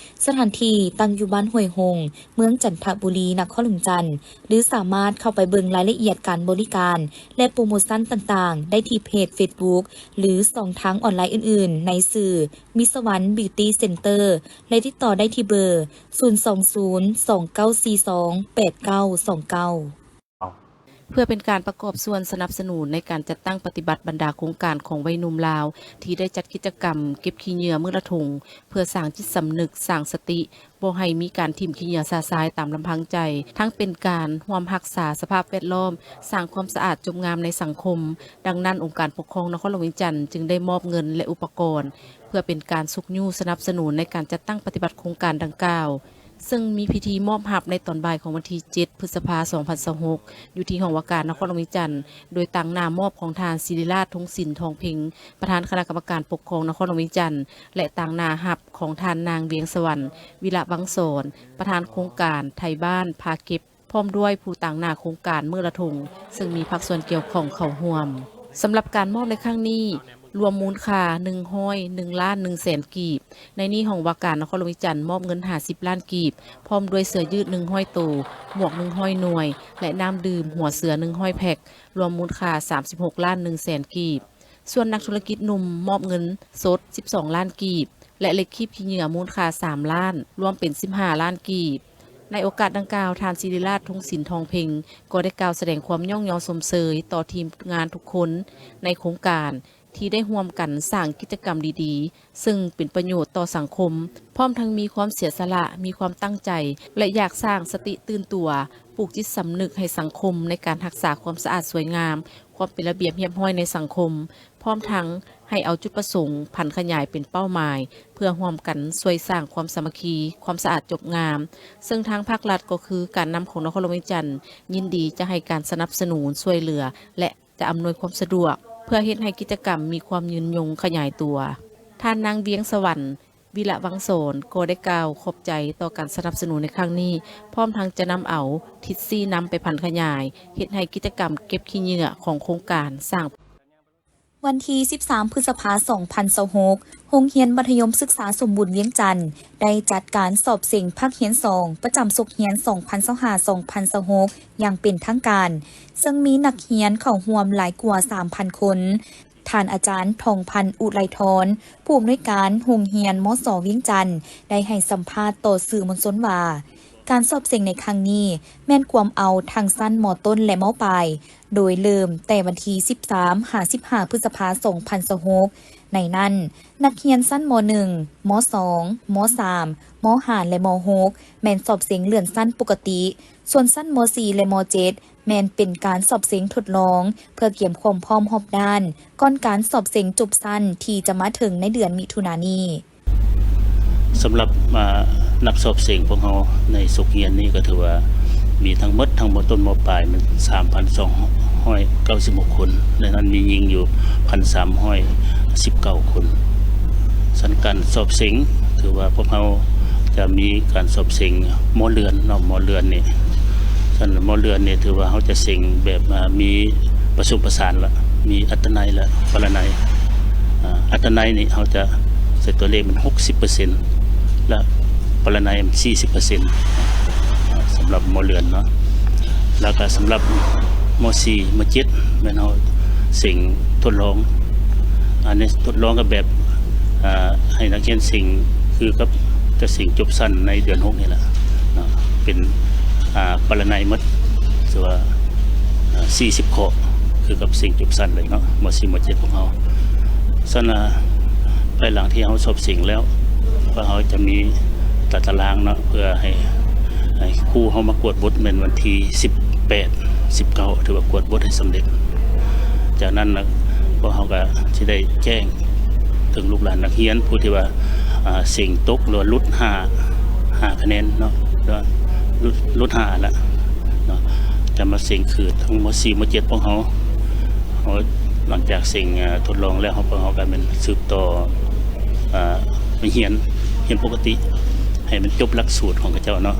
ສະຖານທີ່ຕັ້ງຢູ່ບ້ານຫ້ວຍຫົງ ເມືອງຈັນທະບູລີ ນະຄອນຫຼວງວຽງຈັນ ຫຼືສາມາດເຂົ້າໄປເບິ່ງລາຍລະອຽດການບໍລິການ ແລະ ໂປຣໂມຊັນຕ່າງໆ ໄດ້ທີ່ເພຈ Facebook ຫຼືຊ່ອງທາງອອນລາຍອື່ນໆ ໃນຊື່ Miss Sawan Beauty Center ແລະ ຕິດຕໍ່ໄດ້ທີ່ເບີ ສູນສອງສູນ ສອງເກົ້າສີ່ສອງ ແປດເກົ້າສອງເກົ້າ. ເພື່ອເປັນການປະກອບສ່ວນສະໜັບສະໜູນໃນການຈັດຕັ້ງປະຕິບັດບັນດາໂຄງການຂອງໄວໜຸ່ມລາວ ທີ່ໄດ້ຈັດກິດຈະກຳເກັບຂີ້ເຫຍື້ອມື້ລະຖົງ ເພື່ອສ້າງຈິດສຳນຶກ, ສ້າງສະຕິ, ບໍ່ໃຫ້ມີການຖິ້ມຂີ້ເຫຍື້ອຊະຊາຍຕາມລຳພັງໃຈ, ທັງເປັນການຮ່ວມຮັກສາສະພາບແວດລ້ອມ, ສ້າງຄວາມສະອາດຈົບງາມໃນສັງຄົມ. ດັ່ງນັ້ນ, ອົງການປົກຄອງນະຄອນຫຼວງວຽງຈັນຈຶ່ງໄດ້ມອບເງິນ ແລະ ອຸປະກອນ ເພື່ອເປັນການຊຸກຍູ້ສະໜັບສະໜູນໃນການຈັດຕັ້ງປະຕິບັດໂຄງການດັ່ງກ່າວ. ເຊິ່ງມີພິທີມອບຮັບໃນຕອນບ່າຍຂອງວັນທີເຈັດ ພຶດສະພາ ສອງພັນຊາວຫົກ ຢູ່ທີ່ຫ້ອງວ່າການນະຄອນຫຼວງວຽງຈັນ ໂດຍຕາງໜ້າມອບຂອງທ່ານ ສິລິລາດ ທົງສິນທອງເພັງ ປະທານຄະນະກຳມະການປົກຄອງນະຄອນຫຼວງວຽງຈັນ ແລະ ຕາງໜ້າຮັບຂອງທ່ານນາງ ວຽງສະຫວັນ ວິລະວັງສອນ ປະທານໂຄງການໄທບ້ານພາເກັບ ພ້ອມດ້ວຍຜູ້ຕາງໜ້າໂຄງການເມີລະທົງ ເຊິ່ງມີພາກສ່ວນກ່ຽວຂ້ອງເຂົ້າຮ່ວມ. ສຳລັບການມອບໃນຄັ້ງນີ້ ລວມມູນຄ່າ ໜຶ່ງຮ້ອຍໜຶ່ງລ້ານໜຶ່ງແສນ ກີບ. ໃນນີ້ ຫ້ອງວ່າການນະຄອນຫຼວງວຽງຈັນມອບເງິນ ຫ້າສິບລ້ານ ກີບ, ພ້ອມດ້ວຍເສື້ອຢືດ ໜຶ່ງຮ້ອຍໂຕ, ໝວກ ໜຶ່ງຮ້ອຍໜ່ວຍ ແລະ ນ້ຳດື່ມຫົວເສືອ ໜຶ່ງຮ້ອຍແພັກ, ລວມມູນຄ່າ ສາມສິບຫົກລ້ານໜຶ່ງແສນ ກີບ. ສ່ວນນັກທຸລະກິດໜຸ່ມມອບເງິນສົດ ສິບສອງລ້ານ ກີບ ແລະ ເຫຼັກຄີບຂີ້ເຫຍື້ອມູນຄ່າ ສາມລ້ານ, ລວມເປັນ ສິບຫ້າລ້ານ ກີບ. ໃນໂອກາດດັ່ງກ່າວ, ທ່ານ ສິລິລາດ ທົງສິນທອງເພັງ ກໍໄດ້ກ່າວສະແດງຄວາມຍ້ອງຍໍຊົມເຊີຍຕໍ່ທີມງານທຸກຄົນໃນໂຄງການ ທີ່ໄດ້ຮ່ວມກັນສ້າງກິດຈະກຳດີໆ ເຊິ່ງເປັນປະໂຫຍດຕໍ່ສັງຄົມ, ພ້ອມທັງມີຄວາມເສຍສະຫຼະ, ມີຄວາມຕັ້ງໃຈ ແລະ ຢາກສ້າງສະຕິຕື່ນຕົວ, ປູກຈິດສຳນຶກໃຫ້ສັງຄົມໃນການຮັກສາຄວາມສະອາດສວຍງາມ, ຄວາມເປັນລະບຽບຮຽບຮ້ອຍໃນສັງຄົມ, ພ້ອມທັງໃຫ້ເອົາຈຸດປະສົງຜັນຂະຫຍາຍເປັນເປົ້າໝາຍ ເພື່ອຮ່ວມກັນຊ່ວຍສ້າງຄວາມສາມັກຄີ, ຄວາມສະອາດຈົບງາມ, ເຊິ່ງທາງພາກລັດກໍຄືການນຳຂອງນະຄອນຫຼວງວຽງຈັນ ຍິນດີຈະໃຫ້ການສະໜັບສະໜູນ, ຊ່ວຍເຫຼືອ ແລະ ຈະອຳນວຍຄວາມສະດວກ ເພື່ອເຮັດໃຫ້ກິດຈະກຳມີຄວາມຍືນຍົງຂະຫຍາຍຕົວ. ທ່ານນາງ ວຽງສະຫວັນ ວິລະວັງສອນ ກໍໄດ້ກ່າວຂອບໃຈຕໍ່ການສະໜັບສະໜູນໃນຄັ້ງນີ້, ພ້ອມທັງຈະນຳເອົາທິດຊີ້ນຳໄປຜັນຂະຫຍາຍ, ເຮັດໃຫ້ກິດຈະກຳເກັບຂີ້ເຫຍື້ອຂອງໂຄງການສ້າງ ວັນທີສິບສາມ ພຶດສະພາ ສອງພັນຊາວຫົກ ໂຮງຮຽນມັດທະຍົມສຶກສາສົມບູນວຽງຈັນ ໄດ້ຈັດການສອບເສັງພາກຮຽນສອງ ປະຈຳສົກຮຽນ ສອງພັນຊາວຫ້າ ສອງພັນຊາວຫົກ ຢ່າງເປັນທາງການ, ເຊິ່ງມີນັກຮຽນເຂົ້າຮ່ວມຫຼາຍກວ່າ ສາມພັນຄົນ. ທ່ານອາຈານ ທອງພັນ ອຸໄລທອນ ຜູ້ອຳນວຍການໂຮງຮຽນ ມສ ວຽງຈັນ ໄດ້ໃຫ້ສຳພາດຕໍ່ສື່ມວນຊົນວ່າ, ການສອບເສັງໃນຄັ້ງນີ້ ແມ່ນກວມເອົາທັງຊັ້ນ ມ ຕົ້ນ ແລະ ມ ປາຍ, ໂດຍເລີ່ມແຕ່ວັນທີສິບສາມ ຫາ ສິບຫ້າ ພຶດສະພາ ສອງພັນຊາວຫົກ ໃນນັ້ນ ນັກຮຽນຊັ້ນ ມ ໜຶ່ງ, ມ ສອງ, ມ ສາມ, ມ ຫ້າ ແລະ ມ ຫົກ ແມ່ນສອບເສັງເລື່ອນຊັ້ນປົກກະຕິ, ສ່ວນຊັ້ນ ມ ສີ່ ແລະ ມ ເຈັດ ແມ່ນເປັນການສອບເສັງທົດລອງ ເພື່ອກຽມຄວາມພ້ອມຮອບດ້ານ ກ່ອນການສອບເສັງຈົບຊັ້ນທີ່ຈະມາເຖິງໃນເດືອນມິຖຸນານີ້. ສຳລັບ ອາ ນັກສອບເສັງພວກເຮົາໃນສົກຮຽນນີ້ ກໍຖືວ່າມີທັງໝົດ ທັງ ມ ຕົ້ນ ມ ປາຍ ແມ່ນ ສາມພັນສອງຮ້ອຍເກົ້າສິບຫົກຄົນ, ໃນນັ້ນມີຍິງຢູ່ ພັນສາມຮ້ອຍສິບເກົ້າຄົນ. ສຳລັບການສອບເສັງ ຖືວ່າພວກເຮົາຈະມີການສອບເສັງ ມ ເລື່ອນເນາະ, ມ ເລື່ອນນີ້ ສ ອັນໝໍເລື່ອນນີ້ຖືວ່າເຮົາຈະເສັງແບບ ອ່າ ມີປະສົມປະສານລະ ມີອັດຕະໄນ ແລະ ປະລະໄນ. ອ່າ ອັດຕະໄນນີ້ເຮົາຈະໃສ່ຕົວເລກແມ່ນຫົກສິບເປີເຊັນ ແລະ ປະລະໄນແມ່ນສີ່ສິບເປີເຊັນ ອ່າ ສຳລັບໝໍເລື່ອນເນາະ. ແລ້ວກໍສຳລັບ ມໍສີ່ ມໍເຈັດ ແມ່ນເຮົາເສັງທົດລອງ ອັນນີ້ທົດລອງກັບແບບ ອ່າ ໃຫ້ນັກຮຽນເສັງຄືກັບຈະເສັງຈົບຊັ້ນໃນເດືອນຫົກນີ້ແຫຼະເນາະ ເປັນ ອ່າ ປະລະໄນໝົດ ຖືວ່າ ອ່າ ສີ່ສິບຂໍ້ ຄືກັບເສັງຈົບຊັ້ນເລີຍເນາະ ມໍສີ່ ມໍເຈັດຂອງເຮົາ. ຊັ້ນ ອ່າ ພາຍຫຼັງທີ່ເຮົາສອບເສັງແລ້ວ ພວກເຮົາຈະມີຕາຕະລາງເນາະ ເພື່ອໃຫ້ ໃຫ້ຄູເຮົາມາກວດບົດແມ່ນວັນທີສິບແປດ ສິບເກົ້າ ຖືວ່າກວດບົດໃຫ້ສຳເລັດ. ຈາກນັ້ນນະ ພວກເຮົາກໍຊິໄດ້ແຈ້ງເຖິງລູກຫຼານນັກຮຽນຜູ້ທີ່ວ່າ ອ່າ ເສັງຕົກ ຫຼືວ່າຫຼຸດຫ້າ ຫ້າຄະແນນເນາະ ຫຼືວ່າຫຼຸດ ຫຼຸດຫ້າລະເນາະ ຈະມາເສັງຄືທັງມໍສີ່ ມໍເຈັດຂອງເຮົາ. ເຮົາ ຫຼັງຈາກເສັງ ອ່າ ທົດລອງແລ້ວ ເຮົາ ພວກເຮົາກໍແມ່ນສືບຕໍ່ ອ່າ ໄປຮຽນ ຮຽນປົກກະຕິ ໃຫ້ມັນຈົບຫຼັກສູດຂອງເຂົາເຈົ້າເນາະ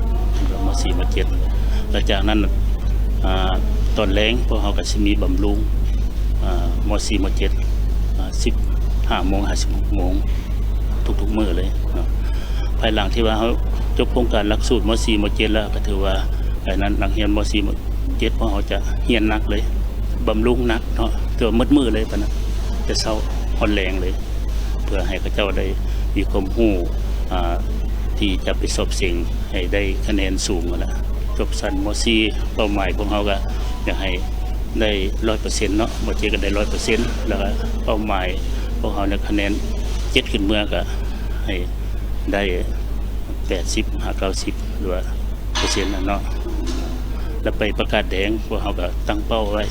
ມໍສີ່ ມໍເຈັດ. ແລ້ວຈາກນັ້ນ ອ່າ ຕອນແລງພວກເຮົາກໍຊິມີບຳລຸງ ອ່າ ມໍສີ່ ມໍເຈັດ ອ່າ ສິບຫ້າໂມງຫາສິບຫົກໂມງ ທຸກໆມື້ເລີຍເນາະ. ພາຍຫຼັງທີ່ວ່າເຮົາຈົບໂຄງການຫຼັກສູດມໍສີ່ ມໍເຈັດແລ້ວ ກໍຖືວ່າ ພາຍນັ້ນນັກຮຽນມໍສີ່ ມໍເຈັດ ພວກເຮົາຈະຮຽນໜັກເລີຍ ບຳລຸງໜັກເນາະ ແຕ່ວ່າໝົດມື້ເລີຍປານນັ້ນ ແຕ່ເຊົ້າຮອດແລງເລີຍ ເພື່ອໃຫ້ເຂົາເຈົ້າໄດ້ມີຄວາມຮູ້ ອ່າ ທີ່ຈະໄປສອບເສັງໃຫ້ໄດ້ຄະແນນສູງຫັ້ນລະ. ຈົບຊັ້ນມໍສີ່ ເປົ້າໝາຍພວກເຮົາກໍຢາກໃຫ້ໄດ້ຮ້ອຍເປີເຊັນເນາະ ມໍເຈັດກໍໄດ້ຮ້ອຍເປີເຊັນ ແລ້ວກໍເປົ້າໝາຍພວກເຮົາໃນຄະແນນເຈັດຂຶ້ນເມືອກໍໃຫ້ໄດ້ແປດສິບຫາເກົ້າສິບ ຫຼືວ່າເປີເຊັນນັ້ນເນາະ. ແລ້ວໄປປະກາດແດງ ພວກເຮົາກໍຕັ້ງເປົ້າໄວ້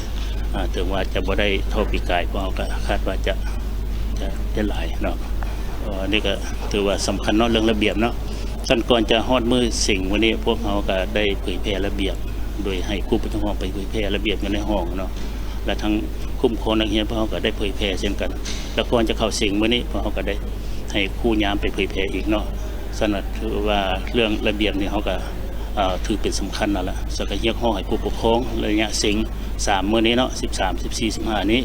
ອ່າ ເຖິງວ່າຈະບໍ່ໄດ້ເທົ່າປີກາຍ ພວກເຮົາກໍຄາດວ່າຈະ ຈະ ຈະຫຼາຍເນາະ. ເອີ ອັນນີ້ກໍຖືວ່າສຳຄັນເນາະ ເລື່ອງລະບຽບເນາະ. ຊັ້ນກ່ອນຈະຮອດມື້ເສັງມື້ນີ້ ພວກເຮົາກໍໄດ້ເຜີຍແຜ່ລະບຽບ ໂດຍໃຫ້ຄູປະຈຳຫ້ອງໄປເຜີຍແຜ່ລະບຽບຢູ່ໃນຫ້ອງເນາະ ແລະ ທັງຄຸ້ມຄອງນັກຮຽນພວກເຮົາກໍໄດ້ເຜີຍແຜ່ເຊັ່ນກັນ. ແລ້ວກ່ອນຈະເຂົ້າເສັງມື້ນີ້ ພວກເຮົາກໍໄດ້ໃຫ້ຄູຍາມໄປເຜີຍແຜ່ອີກເນາະ. ສະນັ້ນຖືວ່າເລື່ອງລະບຽບນີ້ເຮົາກໍ ເອີ ຖືເປັນສຳຄັນນັ້ນລະ. ສະ ກໍຮຽກຮ້ອງໃຫ້ຜູ້ປົກຄອງໄລຍະເສັງ ສາມມື້ນີ້ເນາະ ສິບສາມ ສິບສີ່ ສິບຫ້ານີ້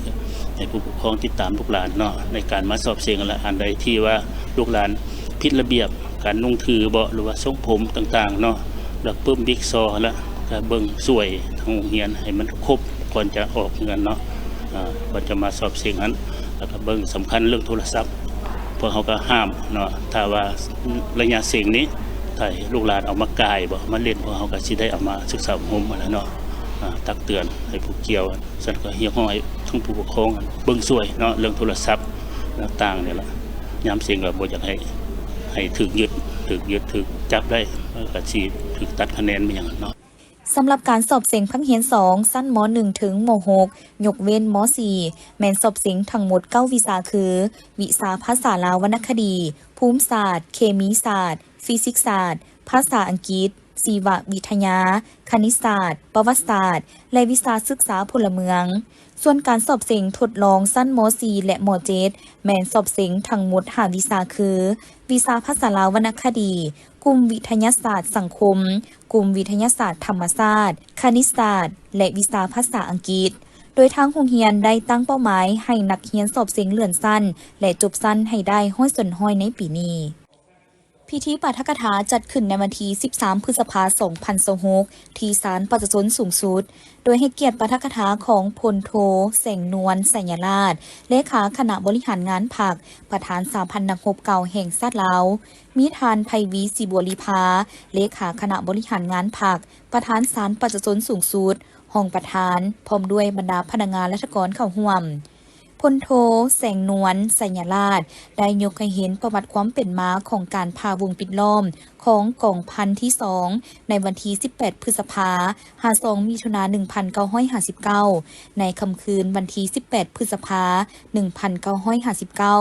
ໃຫ້ຜູ້ປົກຄອງຕິດຕາມລູກຫຼານເນາະ ໃນການມາສອບເສັງຫັ້ນລະ. ອັນໃດທີ່ວ່າລູກຫຼານຜິດລະບຽບການນຸ່ງຖືບໍ ຫຼືວ່າຊົງຜົມຕ່າງໆເນາະ ແລ້ວປຶ້ມວິກຊໍຫັ້ນລະ ກະເບິ່ງຊ່ວຍທາງໂຮງຮຽນໃຫ້ມັນຄົບກ່ອນຈະອອກເຮືອນເນາະ ອາ ກ່ອນຈະມາສອບເສັງຫັ້ນ. ແລ້ວກະເບິ່ງສຳຄັນເລື່ອງໂທລະສັບ ພວກເຮົາກະຫ້າມເນາະ ຖ້າວ່າໄລຍະເສັງນີ້ ຖ້າລູກຫຼານເອົາມາກ່າຍບໍ ມາຫຼິ້ນ ພວກເຮົາກະຊິໄດ້ເອົາມາສຶກສາອົບຮົມຫັ້ນລະເນາະ ອາ ຕັກເຕືອນໃຫ້ຜູ້ກ່ຽວ. ຊັ້ນກໍຮຽກຮ້ອງໃຫ້ທັງຜູ້ປົກຄອງເບິ່ງຊ່ວຍເນາະ ເລື່ອງໂທລະສັບຕ່າງໆນີ້ລະ. ຍາມເສັງກໍບໍ່ຢາກໃຫ້ ໃຫ້ຖືກຍຶດ ຖືກຍຶດ ຖືກຈັບໄດ້ ກໍຊິຖືກຕັດຄະແນນແມ່ນຫຍັງເນາະ. ສຳລັບການສອບເສັງພາກຮຽນສອງ ຊັ້ນ ມໍໜຶ່ງ ເຖິງ ມໍຫົກ ຍົກເວັ້ນ ມໍສີ່ ແມ່ນສອບເສັງທັງໝົດເກົ້າວິຊາຄື ວິຊາພາສາລາວວັນນະຄະດີ, ພູມສາດ, ເຄມີສາດ, ຟີຊິກສາດ, ພາສາອັງກິດ, ຊີວະວິທະຍາ, ຄະນິດສາດ, ປະຫວັດສາດ ແລະ ວິຊາສຶກສາພົນລະເມືອງ. ສ່ວນການສອບເສັງທົດລອງຊັ້ນ ມໍສີ່ ແລະ ມໍເຈັດ ແມ່ນສອບເສັງທັງໝົດຫ້າວິຊາຄື ວິຊາພາສາລາວວັນນະຄະດີ, ກຸ່ມວິທະຍາສາດສັງຄົມ, ກຸ່ມວິທະຍາສາດທຳມະຊາດ, ຄະນິດສາດ ແລະ ວິຊາພາສາອັງກິດ. ໂດຍທາງໂຮງຮຽນໄດ້ຕັ້ງເປົ້າໝາຍໃຫ້ນັກຮຽນສອບເສັງເລື່ອນຊັ້ນ ແລະ ຈົບຊັ້ນໃຫ້ໄດ້ຮ້ອຍສ່ວນຮ້ອຍໃນປີນີ້. ພິທີປາຖະກະຖາຈັດຂຶ້ນໃນວັນທີສິບສາມ ພຶດສະພາ ສອງພັນຊາວຫົກ ທີ່ສານປະຊາຊົນສູງສຸດ, ໂດຍໃຫ້ກຽດປາຖະກະຖາຂອງພົນໂທ ແສງນວນ ໄຊຍະລາດ ເລຂາຄະນະບໍລິຫານງານພັກ, ປະທານສະຫະພັນນັກຮົບເກົ່າແຫ່ງຊາດລາວ, ມີທ່ານ ໄພວີ ສີບົວລີພາ ເລຂາຄະນະບໍລິຫານງານພັກ, ປະທານສານປະຊາຊົນສູງສຸດ, ຮອງປະທານ ພ້ອມດ້ວຍບັນດາພະນັກງານລັດຖະກອນເຂົ້າຮ່ວມ. ພົນໂທ ແສງນວນ ໄຊຍະລາດ ໄດ້ຍົກໃຫ້ເຫັນປະຫວັດຄວາມເປັນມາຂອງການຜ່າວົງປິດລ້ອມຂອງກອງພັນທີສອງ ໃນວັນທີສິບແປດ ພຶດສະພາ ຫາ ສອງ ມິຖຸນາ ໜຶ່ງພັນເກົ້າຮ້ອຍຫ້າສິບເກົ້າ, ໃນຄ່ຳຄືນວັນທີສິບແປດ ພຶດສະພາ ໜຶ່ງພັນເກົ້າຮ້ອຍຫ້າສິບເກົ້າ,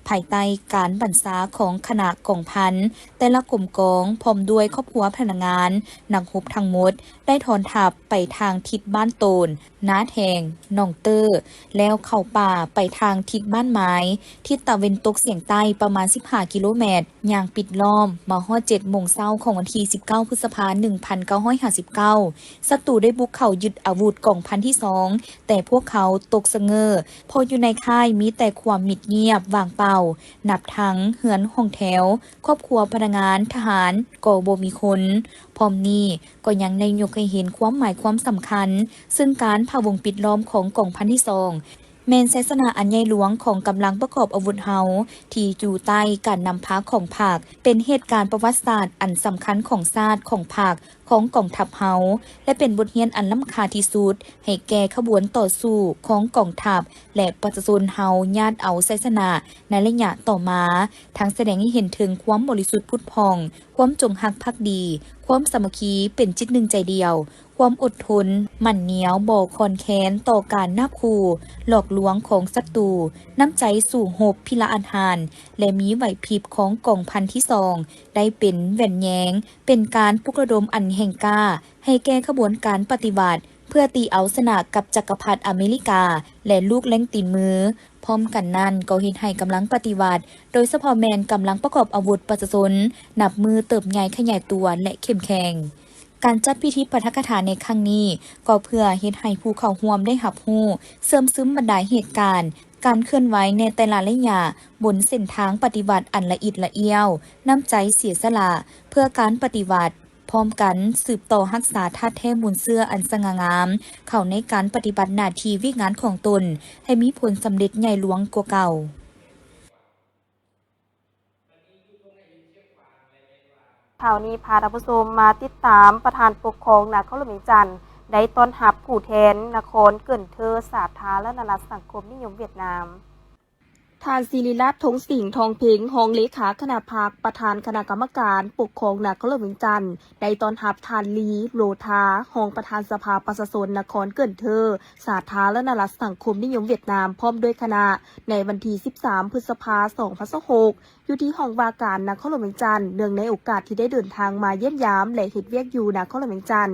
ພາຍໃຕ້ການບັນຊາຂອງຄະນະກອງພັນ, ແຕ່ລະກົມກອງ ພ້ອມດ້ວຍຄອບຄົວພະນັກງານ, ນັກຮົບທັງໝົດ ໄດ້ຖອນທັບໄປທາງທິດບ້ານໂຕນ, ນາແທງ, ໜອງເຕີ ແລ້ວເຂົ້າປ່າໄປທາງທິດບ້ານໝາຍ, ທິດຕາເວັນຕົກສຽງໃຕ້ປະມານສິບຫ້າກິໂລແມັດ, ຍ່າງປິດລ້ອມ ມາຮອດເຈັດໂມງເຊົ້າຂອງວັນທີສິບເກົ້າ ພຶດສະພາ ໜຶ່ງພັນເກົ້າຮ້ອຍຫ້າສິບເກົ້າ, ສັດຕູໄດ້ບຸກເຂົ້າຍຶດອາວຸດກອງພັນທີສອງ, ແຕ່ພວກເຂົາຕົກສະເຫງີ້ ເພາະຢູ່ໃນຄ້າຍມີແຕ່ຄວາມມິດງຽບວ່າງເປົ່າ, ນັບທັງເຮືອນຫ້ອງແຖວ, ຄອບຄົວພະນັກງານ, ທະຫານກໍບໍ່ມີຄົນ. ພ້ອມນີ້ກໍຍັງໄດ້ຍົກໃຫ້ເຫັນຄວາມໝາຍຄວາມສຳຄັນ ເຊິ່ງການພະວົງປິດລ້ອມຂອງກອງພັນທີສອງ ແມ່ນໄຊຊະນະອັນໃຫຍ່ຫຼວງຂອງກຳລັງປະກອບອາວຸດເຮົາ ທີ່ຢູ່ໃຕ້ການນຳພາຂອງພັກ, ເປັນເຫດການປະຫວັດສາດອັນສຳຄັນຂອງຊາດ, ຂອງພັກ, ຂອງກອງທັບເຮົາ ແລະ ເປັນບົດຮຽນອັນລ້ຳຄ່າທີ່ສຸດໃຫ້ແກ່ຂະບວນຕໍ່ສູ້ຂອງກອງທັບ ແລະ ປະຊາຊົນເຮົາ ຍາດເອົາໄຊຊະນະໃນໄລຍະຕໍ່ມາ, ທັງສະແດງໃຫ້ເຫັນເຖິງຄວາມບໍລິສຸດຜຸດຜ່ອງ, ຄວາມຈົງຮັກພັກດີ, ຄວາມສາມັກຄີເປັນຈິດໜຶ່ງໃຈດຽວ, ຄວາມອົດທົນໝັ້ນໜຽວບໍ່ຄອນແຄນຕໍ່ການນາບຂູ່ຫຼອກລວງຂອງສັດຕູ, ນ້ຳໃຈສູ້ຮົບພິລະອາດຫານ ແລະ ມີໄຫວພິບຂອງກອງພັນທີສອງ ໄດ້ເປັນແວ່ນແຍງ, ເປັນການປຸກລະດົມອັນແຮງກ້າໃຫ້ແກ່ຂະບວນການປະຕິວັດ ເພື່ອຕີເອົາຊະນະກັບຈັກກະພັດອາເມລິກາ ແລະ ລູກແລ້ງຕີນມື. ພ້ອມກັນນັ້ນກໍເຮັດໃຫ້ກຳລັງປະຕິວັດ, ໂດຍສະເພາະແມ່ນກຳລັງປະກອບອາວຸດປະຊາຊົນ ນັບມື້ເຕີບໃຫຍ່ຂະຫຍາຍຕົວ ແລະ ເຂັ້ມແຂງ. ການຈັດພິທີປາຖະກະຖາໃນຄັ້ງນີ້ ກໍເພື່ອເຮັດໃຫ້ຜູ້ເຂົ້າຮ່ວມໄດ້ຮັບຮູ້, ເຊື່ອມຊຶມບັນດາເຫດການ, ການເຄື່ອນໄຫວໃນແຕ່ລະໄລຍະ ບົນເສັ້ນທາງປະຕິວັດອັນລະອິດລະອ້ຽວ, ນ້ຳໃຈເສຍສະຫຼະເພື່ອການປະຕິວັດ, ພ້ອມກັນສືບຕໍ່ຮັກສາທາດແທ້ມູນເຊື້ອອັນສະຫງ່າງາມ ເຂົ້າໃນການປະຕິບັດໜ້າທີ່ວຽກງານຂອງຕົນ ໃຫ້ມີຜົນສຳເລັດໃຫຍ່ຫຼວງກວ່າເກົ່າ. ຄາວນີ້ພາທ່ານຜູ້ຊົມມາຕິດຕາມ ປະທານປົກຄອງນະຄອນຫຼວງວຽງຈັນ ໄດ້ຕ້ອນຮັບຜູ້ແທນນະຄອນເກີນເທີ ສາທາລະນະລັດສັງຄົມນິຍົມຫວຽດນາມ. ທ່ານ ສິລິລັດ ທົງສິງ ທອງເພັງ ຮອງເລຂາຄະນະພັກ, ປະທານຄະນະກຳມະການປົກຄອງນະຄອນຫຼວງວຽງຈັນ ໄດ້ຕ້ອນຮັບທ່ານ ລີ ໂລທາ ຮອງປະທານສະພາປະຊາຊົນນະຄອນເກີນເທີ ສາທາລະນະລັດສັງຄົມນິຍົມຫວຽດນາມ ພ້ອມດ້ວຍຄະນະ ໃນວັນທີສິບສາມ ພຶດສະພາ ສອງພັນຊາວຫົກ ຢູ່ທີ່ຫ້ອງວ່າການນະຄອນຫຼວງວຽງຈັນ, ເນື່ອງໃນໂອກາດທີ່ໄດ້ເດີນທາງມາຢ້ຽມຢາມ ແລະ ເຮັດວຽກຢູ່ນະຄອນຫຼວງວຽງຈັນ,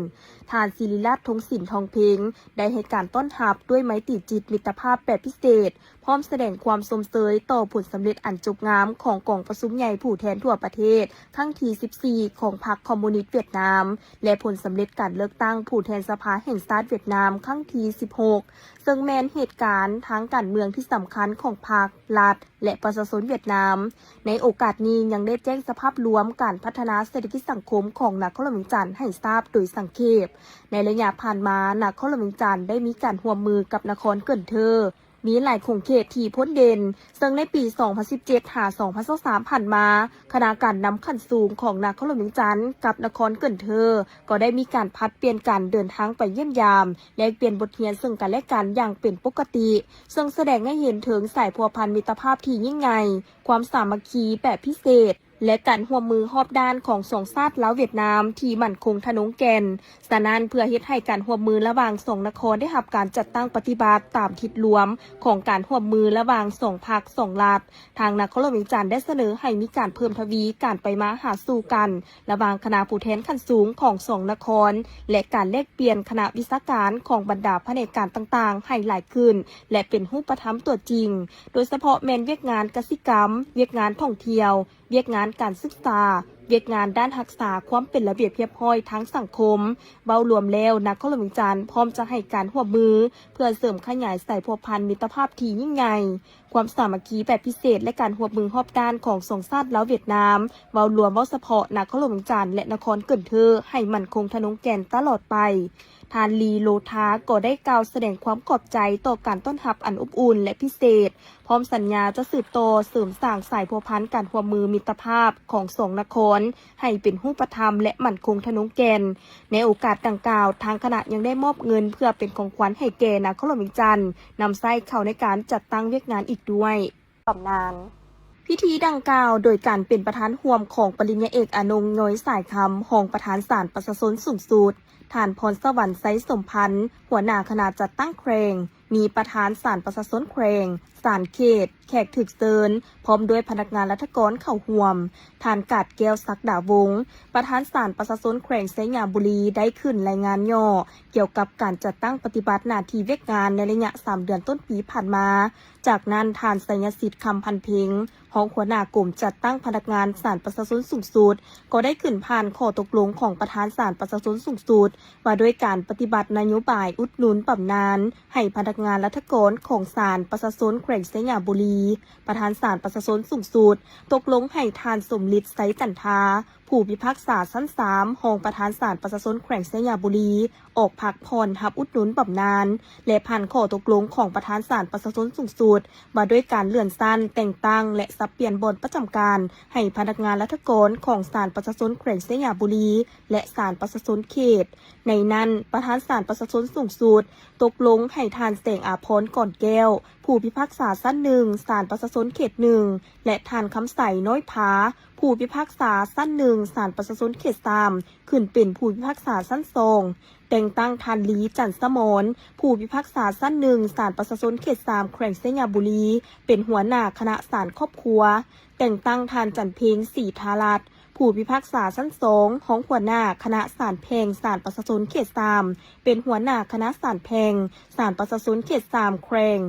ທ່ານ ສິລິລັດ ທົງສິນ ທອງເພັງ ໄດ້ໃຫ້ການຕ້ອນຮັບດ້ວຍໄມຕີຈິດມິດຕະພາບແບບພິເສດ, ພ້ອມສະແດງຄວາມຊົມເຊີຍຕໍ່ຜົນສຳເລັດອັນຈົບງາມຂອງກອງປະຊຸມໃຫຍ່ຜູ້ແທນທົ່ວປະເທດຄັ້ງທີສິບສີ່ ຂອງພັກຄອມມູນິດຫວຽດນາມ ແລະ ຜົນສຳເລັດການເລືອກຕັ້ງຜູ້ແທນສະພາແຫ່ງຊາດຫວຽດນາມຄັ້ງທີສິບຫົກ ເຊິ່ງແມ່ນເຫດການທາງການເມືອງທີ່ສຳຄັນຂອງພັກ, ລັດ ແລະ ປະຊາຊົນຫວຽດນາມ. ໃນໂອກາດນີ້ຍັງໄດ້ແຈ້ງສະພາບລວມການພັດທະນາເສດຖະກິດສັງຄົມຂອງນະຄອນຫຼວງວຽງຈັນໃຫ້ຊາບໂດຍສັງເຂບ. ໃນໄລຍະຜ່ານມາ, ນະຄອນຫຼວງວຽງຈັນໄດ້ມີການຮ່ວມມືກັບນະຄອນເກີນເທີ ມີຫຼາຍຂົງເຂດທີ່ພົ້ນເດັ່ນ, ເຊິ່ງໃນປີສອງພັນສິບເຈັດຫາສອງພັນຊາວສາມຜ່ານມາ, ຄະນະການນຳຂັ້ນສູງຂອງນະຄອນຫຼວງວຽງຈັນກັບນະຄອນເກີນເທີ ກໍໄດ້ມີການຜັດປ່ຽນກັນເດີນທາງໄປຢ້ຽມຢາມ, ແລກປ່ຽນບົດຮຽນເຊິ່ງກັນແລະກັນຢ່າງເປັນປົກກະຕິ, ເຊິ່ງສະແດງໃຫ້ເຫັນເຖິງສາຍພົວພັນມິດຕະພາບທີ່ຍິ່ງໃຫຍ່, ຄວາມສາມັກຄີແບບພິເສດ ແລະ ການຮ່ວມມືຮອບດ້ານຂອງສອງຊາດລາວຫວຽດນາມທີ່ໝັ້ນຄົງທະນົງແກ່ນ. ສະນັ້ນ, ເພື່ອເຮັດໃຫ້ການຮ່ວມມືລະຫວ່າງສອງນະຄອນໄດ້ຮັບການຈັດຕັ້ງປະຕິບັດຕາມທິດລວມຂອງການຮ່ວມມືລະຫວ່າງສອງພັກສອງລັດ, ທາງນະຄອນຫຼວງວຽງຈັນໄດ້ສະເໜີໃຫ້ມີການເພີ່ມທະວີການໄປມາຫາສູ່ກັນລະຫວ່າງຄະນະຜູ້ແທນຂັ້ນສູງຂອງສອງນະຄອນ ແລະ ການແລກປ່ຽນຄະນະວິຊາການຂອງບັນດາພະແນກການຕ່າງໆໃຫ້ຫຼາຍຂຶ້ນ ແລະ ເປັນຮູບປະທຳຕົວຈິງ, ໂດຍສະເພາະແມ່ນວຽກງານກະສິກຳ, ວຽກງານທ່ອງທ່ຽວ, ວຽກງານການສຶກສາ, ວຽກງານດ້ານຮັກສາຄວາມເປັນລະບຽບຮຽບຮ້ອຍທາງສັງຄົມ. ເວົ້າລວມແລ້ວ, ນະຄອນຫຼວງວຽງຈັນພ້ອມຈະໃຫ້ການຮ່ວມມືເພື່ອເສີມຂະຫຍາຍສາຍພົວພັນມິດຕະພາບທີ່ຍິ່ງໃຫຍ່, ຄວາມສາມັກຄີແບບພິເສດ ແລະ ການຮ່ວມມືຮອບດ້ານຂອງສອງຊາດລາວຫວຽດນາມ. ເວົ້າລວມ, ເວົ້າສະເພາະນະຄອນຫຼວງວຽງຈັນ ແລະ ນະຄອນເກີນເທີ ໃຫ້ໝັ້ນຄົງທະນົງແກ່ນຕະຫຼອດໄປ. ທ່ານ ລີ ໂລທາ ກໍໄດ້ກ່າວສະແດງຄວາມຂອບໃຈຕໍ່ການຕ້ອນຮັບອັນອົບອຸ່ນ ແລະ ພິເສດ, ພ້ອມສັນຍາຈະສືບຕໍ່ເສີມສ້າງສາຍພົວພັນການຮ່ວມມືມິດຕະພາບຂອງສອງນະຄອນໃຫ້ເປັນຮູບປະທຳ ແລະ ໝັ້ນຄົງທະນົງແກ່ນ. ໃນໂອກາດດັ່ງກ່າວ, ທາງຄະນະຍັງໄດ້ມອບເງິນເພື່ອເປັນຂອງຂວັນໃຫ້ແກ່ນະຄອນຫຼວງວຽງຈັນ ນຳໃຊ້ເຂົ້າໃນການຈັດຕັ້ງວຽກງານອີກດ້ວຍ. ບຳນານ. ພິທີດັ່ງກ່າວໂດຍການເປັນປະທານຮ່ວມຂອງປະລິນຍາເອກ ອານົງ ຍ້ອຍສາຍຄຳ ຮອງປະທານສານປະຊາຊົນສູງສຸດ, ທ່ານ ພອນສະຫວັນ ໄຊສົມພັນ ຫົວໜ້າຄະນະຈັດຕັ້ງແຂວງ, ມີປະທານສານປະຊາຊົນແຂວງ, ສານເຂດ, ແຂກຖືກເຊີນ ພ້ອມດ້ວຍພະນັກງານລັດຖະກອນເຂົ້າຮ່ວມ. ທ່ານ ກາດແກ້ວ ສັກດາວົງ ປະທານສານປະຊາຊົນແຂວງໄຊຍະບູລີ ໄດ້ຂຶ້ນລາຍງານຫຍໍ້ກ່ຽວກັບການຈັດຕັ້ງປະຕິບັດໜ້າທີ່ວຽກງານໃນໄລຍະສາມເດືອນຕົ້ນປີຜ່ານມາ. ຈາກນັ້ນ ທ່ານ ໄຊຍະສິດ ຄຳພັນເພັງ ຮອງຫົວໜ້າກົມຈັດຕັ້ງພະນັກງານສານປະຊາຊົນສູງສຸດ ກໍໄດ້ຂຶ້ນຜ່ານຂໍ້ຕົກລົງຂອງປະທານສານປະຊາຊົນສູງສຸດ ວ່າດ້ວຍການປະຕິບັດນະໂຍບາຍອຸດໜູນບຳນານໃຫ້ພະນັກງານລັດຖະກອນຂອງສານປະຊາຊົນແຂວງໄຊຍະບູລີ. ປະທານສານປະຊາຊົນສູງສຸດຕົກລົງໃຫ້ທ່ານ ສົມລິດ ໄຊຈັນທາ ຜູ້ພິພາກສາຊັ້ນສາມ ຮອງປະທານສານປະຊາຊົນແຂວງໄຊຍະບູລີ ອອກພັກຜ່ອນຮັບອຸດໜູນບຳນານ ແລະ ຜ່ານຂໍ້ຕົກລົງຂອງປະທານສານປະຊາຊົນສູງສຸດ ວ່າດ້ວຍການເລື່ອນຊັ້ນແຕ່ງຕັ້ງ ແລະ ສັບປ່ຽນບ່ອນປະຈຳການໃຫ້ພະນັກງານລັດຖະກອນຂອງສານປະຊາຊົນແຂວງໄຊຍະບູລີ ແລະ ສານປະຊາຊົນເຂດ. ໃນນັ້ນ ປະທານສານປະຊາຊົນສູງສຸດຕົກລົງໃຫ້ທ່ານ ແສງອາພອນ ກອນແກ້ວ ຜູ້ພິພາກສາຊັ້ນໜຶ່ງ ສານປະຊາຊົນເຂດໜຶ່ງ ແລະ ທ່ານ ຄຳໃສ ນ້ອຍພາ ຜູ້ພິພາກສາຊັ້ນໜຶ່ງ ສານປະຊາຊົນເຂດສາມ ຂຶ້ນເປັນຜູ້ພິພາກສາຊັ້ນສອງ. ແຕ່ງຕັ້ງທ່ານ ລີ ຈັນສະໝອນ ຜູ້ພິພາກສາຊັ້ນໜຶ່ງ ສານປະຊາຊົນເຂດສາມ ແຂວງໄຊຍະບູລີ ເປັນຫົວໜ້າຄະນະສານຄອບຄົວ. ແຕ່ງຕັ້ງທ່ານ ຈັນເພັງ ສີທາລັດ ຜູ້ພິພາກສາຊັ້ນສອງ ຮອງຫົວໜ້າຄະນະສານແພ່ງສານປະຊາຊົນເຂດສາມ ເປັນຫົວໜ້າຄະນະສານແພ່ງສານປະຊາຊົນເຂດສາມ ແຂວງ.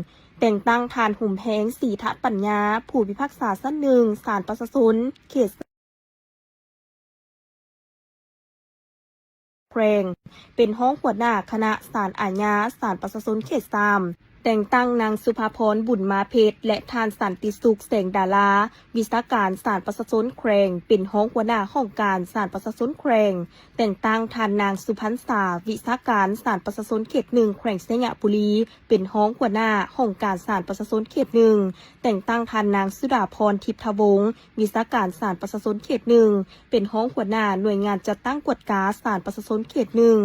ແຕ່ງຕັ້ງທ່ານ ຫຸມແຮງ ສີທະປັນຍາ ຜູ້ພິພາກສາຊັ້ນໜຶ່ງ ສານປະຊາຊົນເຂດ ແຂວງ ເປັນຮອງຫົວໜ້າຄະນະສານອາຍາສານປະຊາຊົນເຂດສາມ. ແຕ່ງຕັ້ງນາງ ສຸພາພອນ ບຸນມາເພັດ ແລະ ທ່ານ ສັນຕິສຸກ ແສງດາລາ ວິຊາການສານປະຊາຊົນແຂວງ ເປັນຮອງຫົວໜ້າຫ້ອງການສານປະຊາຊົນແຂວງ. ແຕ່ງຕັ້ງທ່ານນາງ ສຸພັນສາ ວິຊາການສານປະຊາຊົນເຂດໜຶ່ງ ແຂວງໄຊຍະບູລີ ເປັນຮອງຫົວໜ້າຫ້ອງການສານປະຊາຊົນເຂດໜຶ່ງ. ແຕ່ງຕັ້ງທ່ານນາງ ສຸດາພອນ ທິບທະວົງ ວິຊາການສານປະຊາຊົນເຂດໜຶ່ງ ເປັນຮອງຫົວໜ້າໜ່ວຍງານຈັດຕັ້ງກວດກາສານປະຊາຊົນເຂດໜຶ່ງ.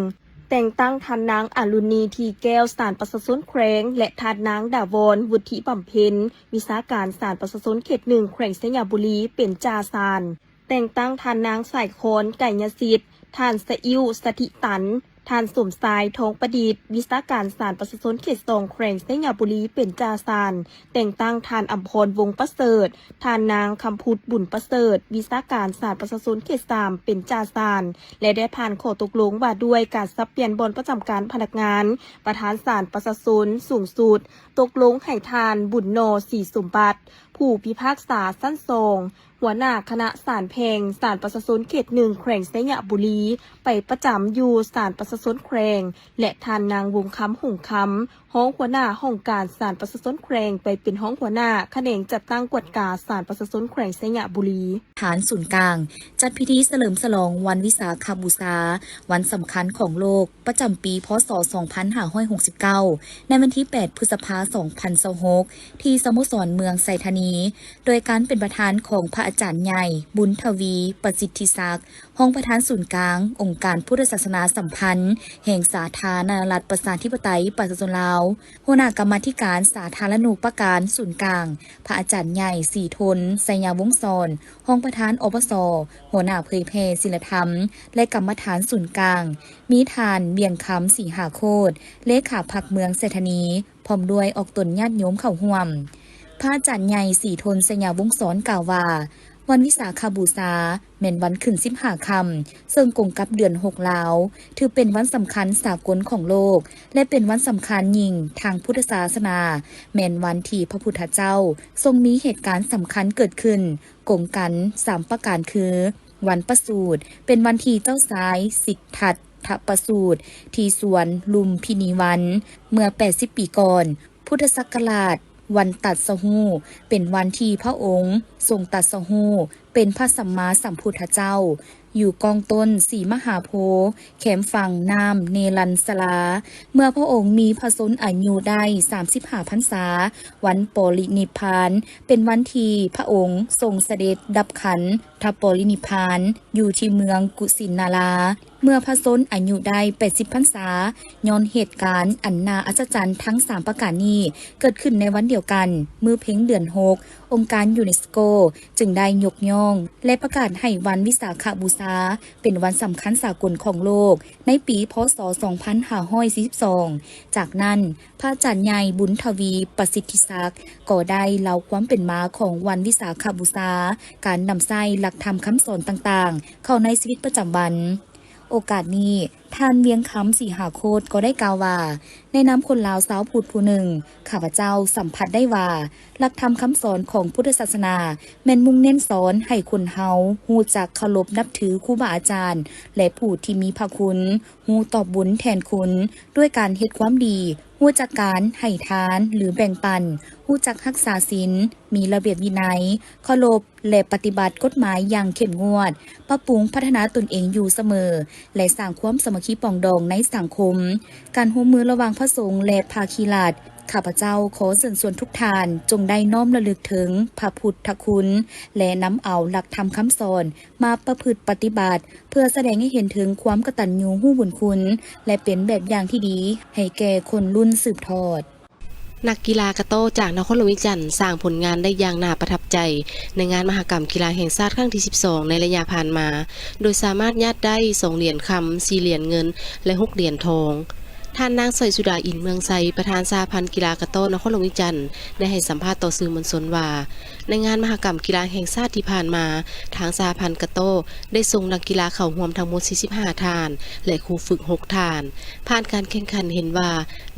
ແຕ່ງຕັ້ງທ່ານນາງ ອາລຸນີ ທີແກ້ວ ສານປະຊາຊົນແຂວງ ແລະ ທ່ານນາງ ດາວອນ ວຸດທິບຳເພັນ ວິຊາການສານປະຊາຊົນເຂດໜຶ່ງ ແຂວງໄຊຍະບູລີ ເປັນຈ່າສານ. ແຕ່ງຕັ້ງທ່ານນາງ ສາຍຄອນ ໄກຍະສິດ, ທ່ານ ສະອິ້ວ ສະຖິຕັນ, ທ່ານ ສົມຊາຍ ທອງປະດິດ ວິຊາການສານປະຊາຊົນເຂດສອງ ແຂວງໄຊຍະບູລີ ເປັນຈ່າສານ. ແຕ່ງຕັ້ງທ່ານ ອຳພອນ ວົງປະເສີດ, ທ່ານນາງ ຄຳພຸດ ບຸນປະເສີດ ວິຊາການສານປະຊາຊົນເຂດສາມ ເປັນຈ່າສານ ແລະ ໄດ້ຜ່ານຂໍ້ຕົກລົງວ່າດ້ວຍການສັບປ່ຽນບ່ອນປະຈຳການພະນັກງານ. ປະທານສານປະຊາຊົນສູງສຸດຕົກລົງໃຫ້ທ່ານ ບຸນໜໍ່ ສີສົມບັດ ຜູ້ພິພາກສາຊັ້ນສອງ ຫົວໜ້າຄະນະສານແພ່ງສານປະຊາຊົນເຂດໜຶ່ງ ແຂວງໄຊຍະບູລີ ໄປປະຈຳຢູ່ສານປະຊາຊົນແຂວງ ແລະ ທ່ານນາງ ວົງຄຳ ຫົງຄຳ ຮອງຫົວໜ້າຫ້ອງການສານປະຊາຊົນແຂວງ ໄປເປັນຮອງຫົວໜ້າຂະແໜງຈັດຕັ້ງກວດກາສານປະຊາຊົນແຂວງໄຊຍະບູລີ. ຖານສູນກາງ ຈັດພິທີສະເຫຼີມສະຫຼອງວັນວິສາຂະບູຊາ ວັນສຳຄັນຂອງໂລກ ປະຈຳປີ ພ.ສ. ສອງພັນຫ້າຮ້ອຍຫົກສິບເກົ້າ ໃນວັນທີ ແປດ ພຶດສະພາ ສອງພັນຊາວຫົກ ທີ່ສະໂມສອນເມືອງໄຊທານີ ໂດຍການເປັນປະທານຂອງພະອາຈານໃຫຍ່ ບຸນທະວີ ປະສິດທິສັກ ຮອງປະທານສູນກາງ ອົງການພຸດທະສາສະໜາສຳພັນ ແຫ່ງສາທາລະນະລັດ ປະຊາທິປະໄຕ ປະຊາຊົນລາວ, ຫົວໜ້າກຳມາທິການສາທາລະນູປະການສູນກາງ, ພະອາຈານໃຫຍ່ ສີທົນ ໄຊຍະວົງສອນ ຮອງປະທານ ອປສ, ຫົວໜ້າເຜີຍແຜ່ສິນລະທຳ ແລະ ກຳມະຖານສູນກາງ, ມີທ່ານ ວຽງຄຳ ສີຫາໂຄດ ເລຂາພັກເມືອງໄຊທານີ ພ້ອມດ້ວຍອອກຕົນຍາດໂຍມເຂົ້າຮ່ວມ. ພະອາຈານໃຫຍ່ ສີທົນ ໄຊຍະວົງສອນ ກ່າວວ່າ, ວັນວິສາຂະບູຊາ ແມ່ນວັນຂຶ້ນສິບຫ້າຄ່ຳ ເຊິ່ງກົງກັບເດືອນຫົກລາວ, ຖືເປັນວັນສຳຄັນສາກົນຂອງໂລກ ແລະ ເປັນວັນສຳຄັນຍິ່ງທາງພຸດທະສາສະໜາ, ແມ່ນວັນທີ່ພະພຸດທະເຈົ້າຊົງມີເຫດການສຳຄັນເກີດຂຶ້ນ ກົງກັນສາມປະການຄື, ວັນປະສູດ ເປັນວັນທີ່ເຈົ້າຊາຍ ສິດທັດ ທະປະສູດ ທີ່ສວນລຸມພິນີວັນ ເມື່ອແປດສິບປີກ່ອນ, ພຸດທະສັກກະລາດ ວັນຕັດສະຮູ້ ເປັນວັນທີ່ພະອົງຊົງຕັດສະຮູ້ ເປັນພະສຳມາສຳພຸດທະເຈົ້າ ຢູ່ກ້ອງຕົ້ນສີມະຫາໂພ ແຄມຝັ່ງນ້ຳເນລັນສະລາ ເມື່ອພະອົງມີພະຊົນອາຍຸໄດ້ສາມສິບຫ້າພັນສາ, ວັນປະລິນິບພານ ເປັນວັນທີ່ພະອົງຊົງສະເດັດດັບຂັນທະປະລິນິບພານ ຢູ່ທີ່ເມືອງກຸສິນນາລາ. ເມື່ອພະຊົນອາຍຸໄດ້ແປດສິບພັນສາ, ຍ້ອນເຫດການອັນໜ້າອັດສະຈັນທັງສາມປະການນີ້ເກີດຂຶ້ນໃນວັນດຽວກັນ, ມື້ເພັງເດືອນຫົກ, ອົງການຢູເນສໂກຈຶ່ງໄດ້ຍົກຍ້ອງ ແລະ ປະກາດໃຫ້ວັນວິສາຂະບູຊາເປັນວັນສຳຄັນສາກົນຂອງໂລກ ໃນປີ ພ.ສ. ສອງພັນຫ້າຮ້ອຍສີ່ສິບສອງ. ຈາກນັ້ນ, ພະອາຈານໃຫຍ່ ບຸນທະວີ ປະສິດທິສັກ ກໍໄດ້ເລົ່າຄວາມເປັນມາຂອງວັນວິສາຂະບູຊາ, ການນຳໃຊ້ຫຼັກທຳຄຳສອນຕ່າງໆ ເຂົ້າໃນຊີວິດປະຈຳວັນ. ໂອກາດນີ້, ທ່ານ ວຽງຄຳ ສີຫາໂຄດ ກໍໄດ້ກ່າວວ່າ, ໃນນາມຄົນລາວຊາວພຸດຜູ້ໜຶ່ງ, ຂ້າພະເຈົ້າສຳຜັດໄດ້ວ່າ ຫຼັກທຳຄຳສອນຂອງພຸດທະສາສະໜາ ແມ່ນມຸ່ງເນັ້ນສອນໃຫ້ຄົນເຮົາຮູ້ຈັກເຄົາລົບນັບຖືຄູບາອາຈານ ແລະ ຜູ້ທີ່ມີພະຄຸນ, ຮູ້ຕອບບຸນແທນຄຸນ ດ້ວຍການເຮັດຄວາມດີ, ຮູ້ຈັກການໃຫ້ທານ ຫຼື ແບ່ງປັນ, ຮູ້ຈັກຮັກສາສິນ, ມີລະບຽບວິໄນ, ເຄົາລົບ ແລະ ປະຕິບັດກົດໝາຍຢ່າງເຂັ້ມງວດ, ປັບປຸງພັດທະນາຕົນເອງຢູ່ສະເໝີ ແລະ ສ້າງຄວາມສາມັກຄີປອງດອງໃນສັງຄົມ. ການຮ່ວມມືລະຫວ່າງພະສົງ ແລະ ພາຄີລັດ, ຂ້າພະເຈົ້າຂໍເຊີນຊວນທຸກທ່ານ ຈົ່ງໄດ້ນ້ອມລະລຶກເຖິງພະພຸດທະຄຸນ ແລະ ນຳເອົາຫຼັກທຳຄຳສອນ ມາປະພຶດປະຕິບັດ ເພື່ອສະແດງໃຫ້ເຫັນເຖິງຄວາມກະຕັນຍູຮູ້ບຸນຄຸນ ແລະ ເປັນແບບຢ່າງທີ່ດີໃຫ້ແກ່ຄົນລຸ້ນສືບທອດ. ນັກກິລາກະຕໍ້ຈາກນະຄອນຫຼວງວຽງຈັນ ສ້າງຜົນງານໄດ້ຢ່າງໜ້າປະທັບໃຈ ໃນງານມະຫະກຳກິລາແຫ່ງຊາດຄັ້ງທີສິບສອງ ໃນໄລຍະຜ່ານມາ, ໂດຍສາມາດຍາດໄດ້ສອງຫຼຽນຄຳ, ສີ່ຫຼຽນເງິນ ແລະ ຫົກຫຼຽນທອງ. ທ່ານນາງ ສອຍສຸດາ ອິນເມືອງໄຊ ປະທານສະຫະພັນກິລາກະຕໍ້ນະຄອນຫຼວງວຽງຈັນ ໄດ້ໃຫ້ສຳພາດຕໍ່ສື່ມວນຊົນວ່າ, ໃນງານມະຫະກຳກິລາແຫ່ງຊາດທີ່ຜ່ານມາ, ທາງສະຫະພັນກະຕໍ້ໄດ້ສົ່ງນັກກິລາເຂົ້າຮ່ວມທັງໝົດສີ່ສິບຫ້າທ່ານ ແລະ ຄູຝຶກຫົກທ່ານ. ຜ່ານການແຂ່ງຂັນເຫັນວ່າ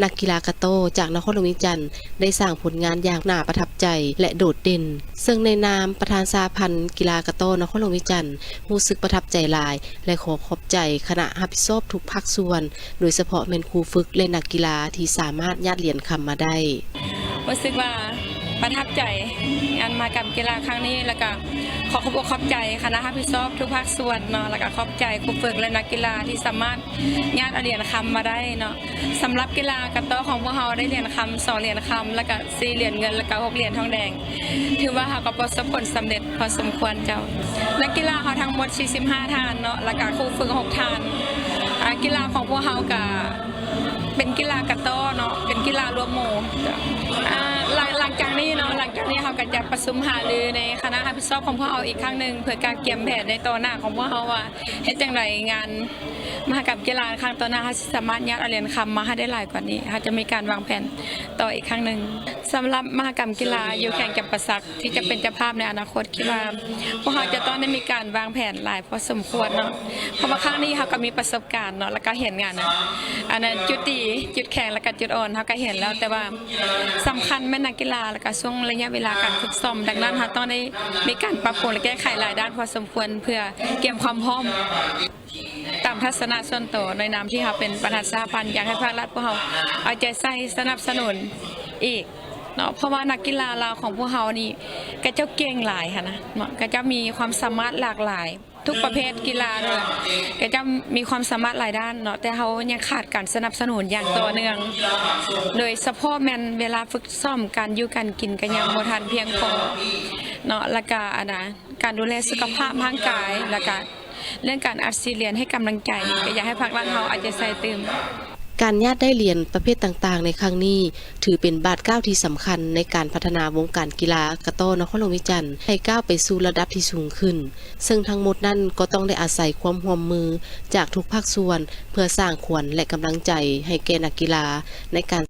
ນັກກິລາກະຕໍ້ຈາກນະຄອນຫຼວງວຽງຈັນ ໄດ້ສ້າງຜົນງານຢ່າງໜ້າປະທັບໃຈ ແລະ ໂດດເດັ່ນ, ເຊິ່ງໃນນາມປະທານສະຫະພັນກິລາກະຕໍ້ນະຄອນຫຼວງວຽງຈັນ ຮູ້ສຶກປະທັບໃຈຫຼາຍ ແລະ ຂໍຂອບໃຈຄະນະຮັບຜິດຊອບທຸກພາກສ່ວນ, ໂດຍສະເພາະແມ່ນຄູຝຶກ ແລະ ນັກກິລາທີ່ສາມາດຍາດຫຼຽນຄຳມາໄດ້. ຮູ້ສຶກວ່າປະທັບໃຈງານມະຫະກຳກິລາຄັ້ງນີ້ ແລ້ວກະຂໍຂອບອົກຂອບໃຈຄະນະຮັບຜິດຊອບທຸກພາກສ່ວນເນາະ, ແລ້ວກະຂອບໃຈຄູຝຶກ ແລະ ນັກກິລາທີ່ສາມາດຍາດເອົາຫຼຽນຄຳມາໄດ້ເນາະ. ສຳລັບກິລາກະຕໍ້ຂອງພວກເຮົາໄດ້ຫຼຽນຄຳ ສອງຫຼຽນຄຳ ແລ້ວກະສີ່ຫຼຽນເງິນ ແລ້ວກະຫົກຫຼຽນທອງແດງ. ຖືວ່າເຮົາກໍປະສົບຜົນສຳເລັດພໍສົມຄວນເຈົ້າ. ນັກກິລາເຮົາທັງໝົດສີ່ສິບຫ້າທ່ານເນາະ, ແລ້ວກະຄູຝຶກຫົກທ່ານ. ອາ, ກິລາຂອງພວກເຮົາກະເປັນກິລາກະຕໍ້ເນາະ, ເປັນກິລາລວມໝູ່. ອາ, ຫຼັງ, ຫຼັງຈາກນີ້ເນາະ, ຫຼັງຈາກນີ້ເຮົາກໍຈະປະຊຸມຫາລືໃນຄະນະຮັບຜິດຊອບຂອງພວກເຮົາອີກຄັ້ງໜຶ່ງ ເພື່ອກະກຽມແຜນໃນຕໍ່ໜ້າຂອງພວກເຮົາວ່າ ເຮັດຈັ່ງໃດງານມະຫະກຳກິລາຄັ້ງຕໍ່ໜ້າ ເຮົາຊິສາມາດຍາດເອົາຫຼຽນຄຳມາໃຫ້ໄດ້ຫຼາຍກວ່ານີ້. ເຮົາຈະມີການວາງແຜນຕໍ່ອີກຄັ້ງໜຶ່ງ. ສຳລັບມະຫະກຳກິລາຢູ່ແຂວງຈຳປາສັກ ທີ່ຈະເປັນເຈົ້າພາບໃນອະນາຄົດ, ຄິດວ່າພວກເຮົາຈະຕ້ອງໄດ້ມີການວາງແຜນຫຼາຍພໍສົມຄວນເນາະ, ເພາະວ່າຄັ້ງນີ້ເຮົາກໍມີປະສົບການເນາະ, ແລ້ວກໍເຫັນງານ ອັນນັ້ນ ຈຸດດີ, ຈຸດແຂງ ແລ້ວກໍຈຸດອ່ອນ ເຮົາກໍເຫັນແລ້ວ, ແຕ່ວ່າສຳຄັນແມ່ນນັກກິລາ ແລ້ວກໍຊ່ວງໄລຍະເວລາການຝຶກຊ້ອມ. ດັ່ງນັ້ນ ເຮົາຕ້ອງໄດ້ມີການປັບປຸງ ແລະ ແກ້ໄຂຫຼາຍດ້ານພໍສົມຄວນ ເພື່ອກຽມຄວາມພ້ອມ. ຕາມທັດສະນະສ່ວນໂຕ, ໃນນາມທີ່ເຮົາເປັນປະທານສະຫະພັນ, ຢາກໃຫ້ພາກລັດພວກເຮົາເອົາໃຈໃສ່ສະໜັບສະໜູນອີກເນາະ, ເພາະວ່ານັກກິລາລາວຂອງພວກເຮົານີ້ ເຂົາເຈົ້າເກັ່ງຫຼາຍຫັ້ນນະເນາະ, ເຂົາເຈົ້າມີຄວາມສາມາດຫຼາກຫຼາຍ ທຸກປະເພດກິລາເລີຍ, ເຂົາເຈົ້າມີຄວາມສາມາດຫຼາຍດ້ານເນາະ, ແຕ່ເຮົາຍັງຂາດການສະໜັບສະໜູນຢ່າງຕໍ່ເນື່ອງ, ໂດຍສະເພາະແມ່ນເວລາຝຶກຊ້ອມ, ການຢູ່ການກິນກໍຍັງບໍ່ທັນພຽງພໍເນາະ, ແລ້ວກະ ອັນນະ ການດູແລສຸຂະພາບຮ່າງກາຍ, ແລ້ວກະ ເລື່ອງການອັດສີດຫຼຽນໃຫ້ກຳລັງໃຈ, ກໍຢາກໃຫ້ພາກລັດເຮົາເອົາໃຈໃສ່ຕື່ມ. ການຍາດໄດ້ຫຼຽນປະເພດຕ່າງໆໃນຄັ້ງນີ້ ຖືເປັນບາດກ້າວທີ່ສຳຄັນໃນການພັດທະນາວົງການກິລາກະຕໍ້ນະຄອນຫຼວງວຽງຈັນ ໃຫ້ກ້າວໄປສູ່ລະດັບທີ່ສູງຂຶ້ນ, ເຊິ່ງທັງໝົດນັ້ນກໍຕ້ອງໄດ້ອາໄສຄວາມຮ່ວມມືຈາກທຸກພາກສ່ວນ ເພື່ອສ້າງຂວັນ ແລະ ກຳລັງໃຈໃຫ້ແກ່ນັກກິລາ ໃນການ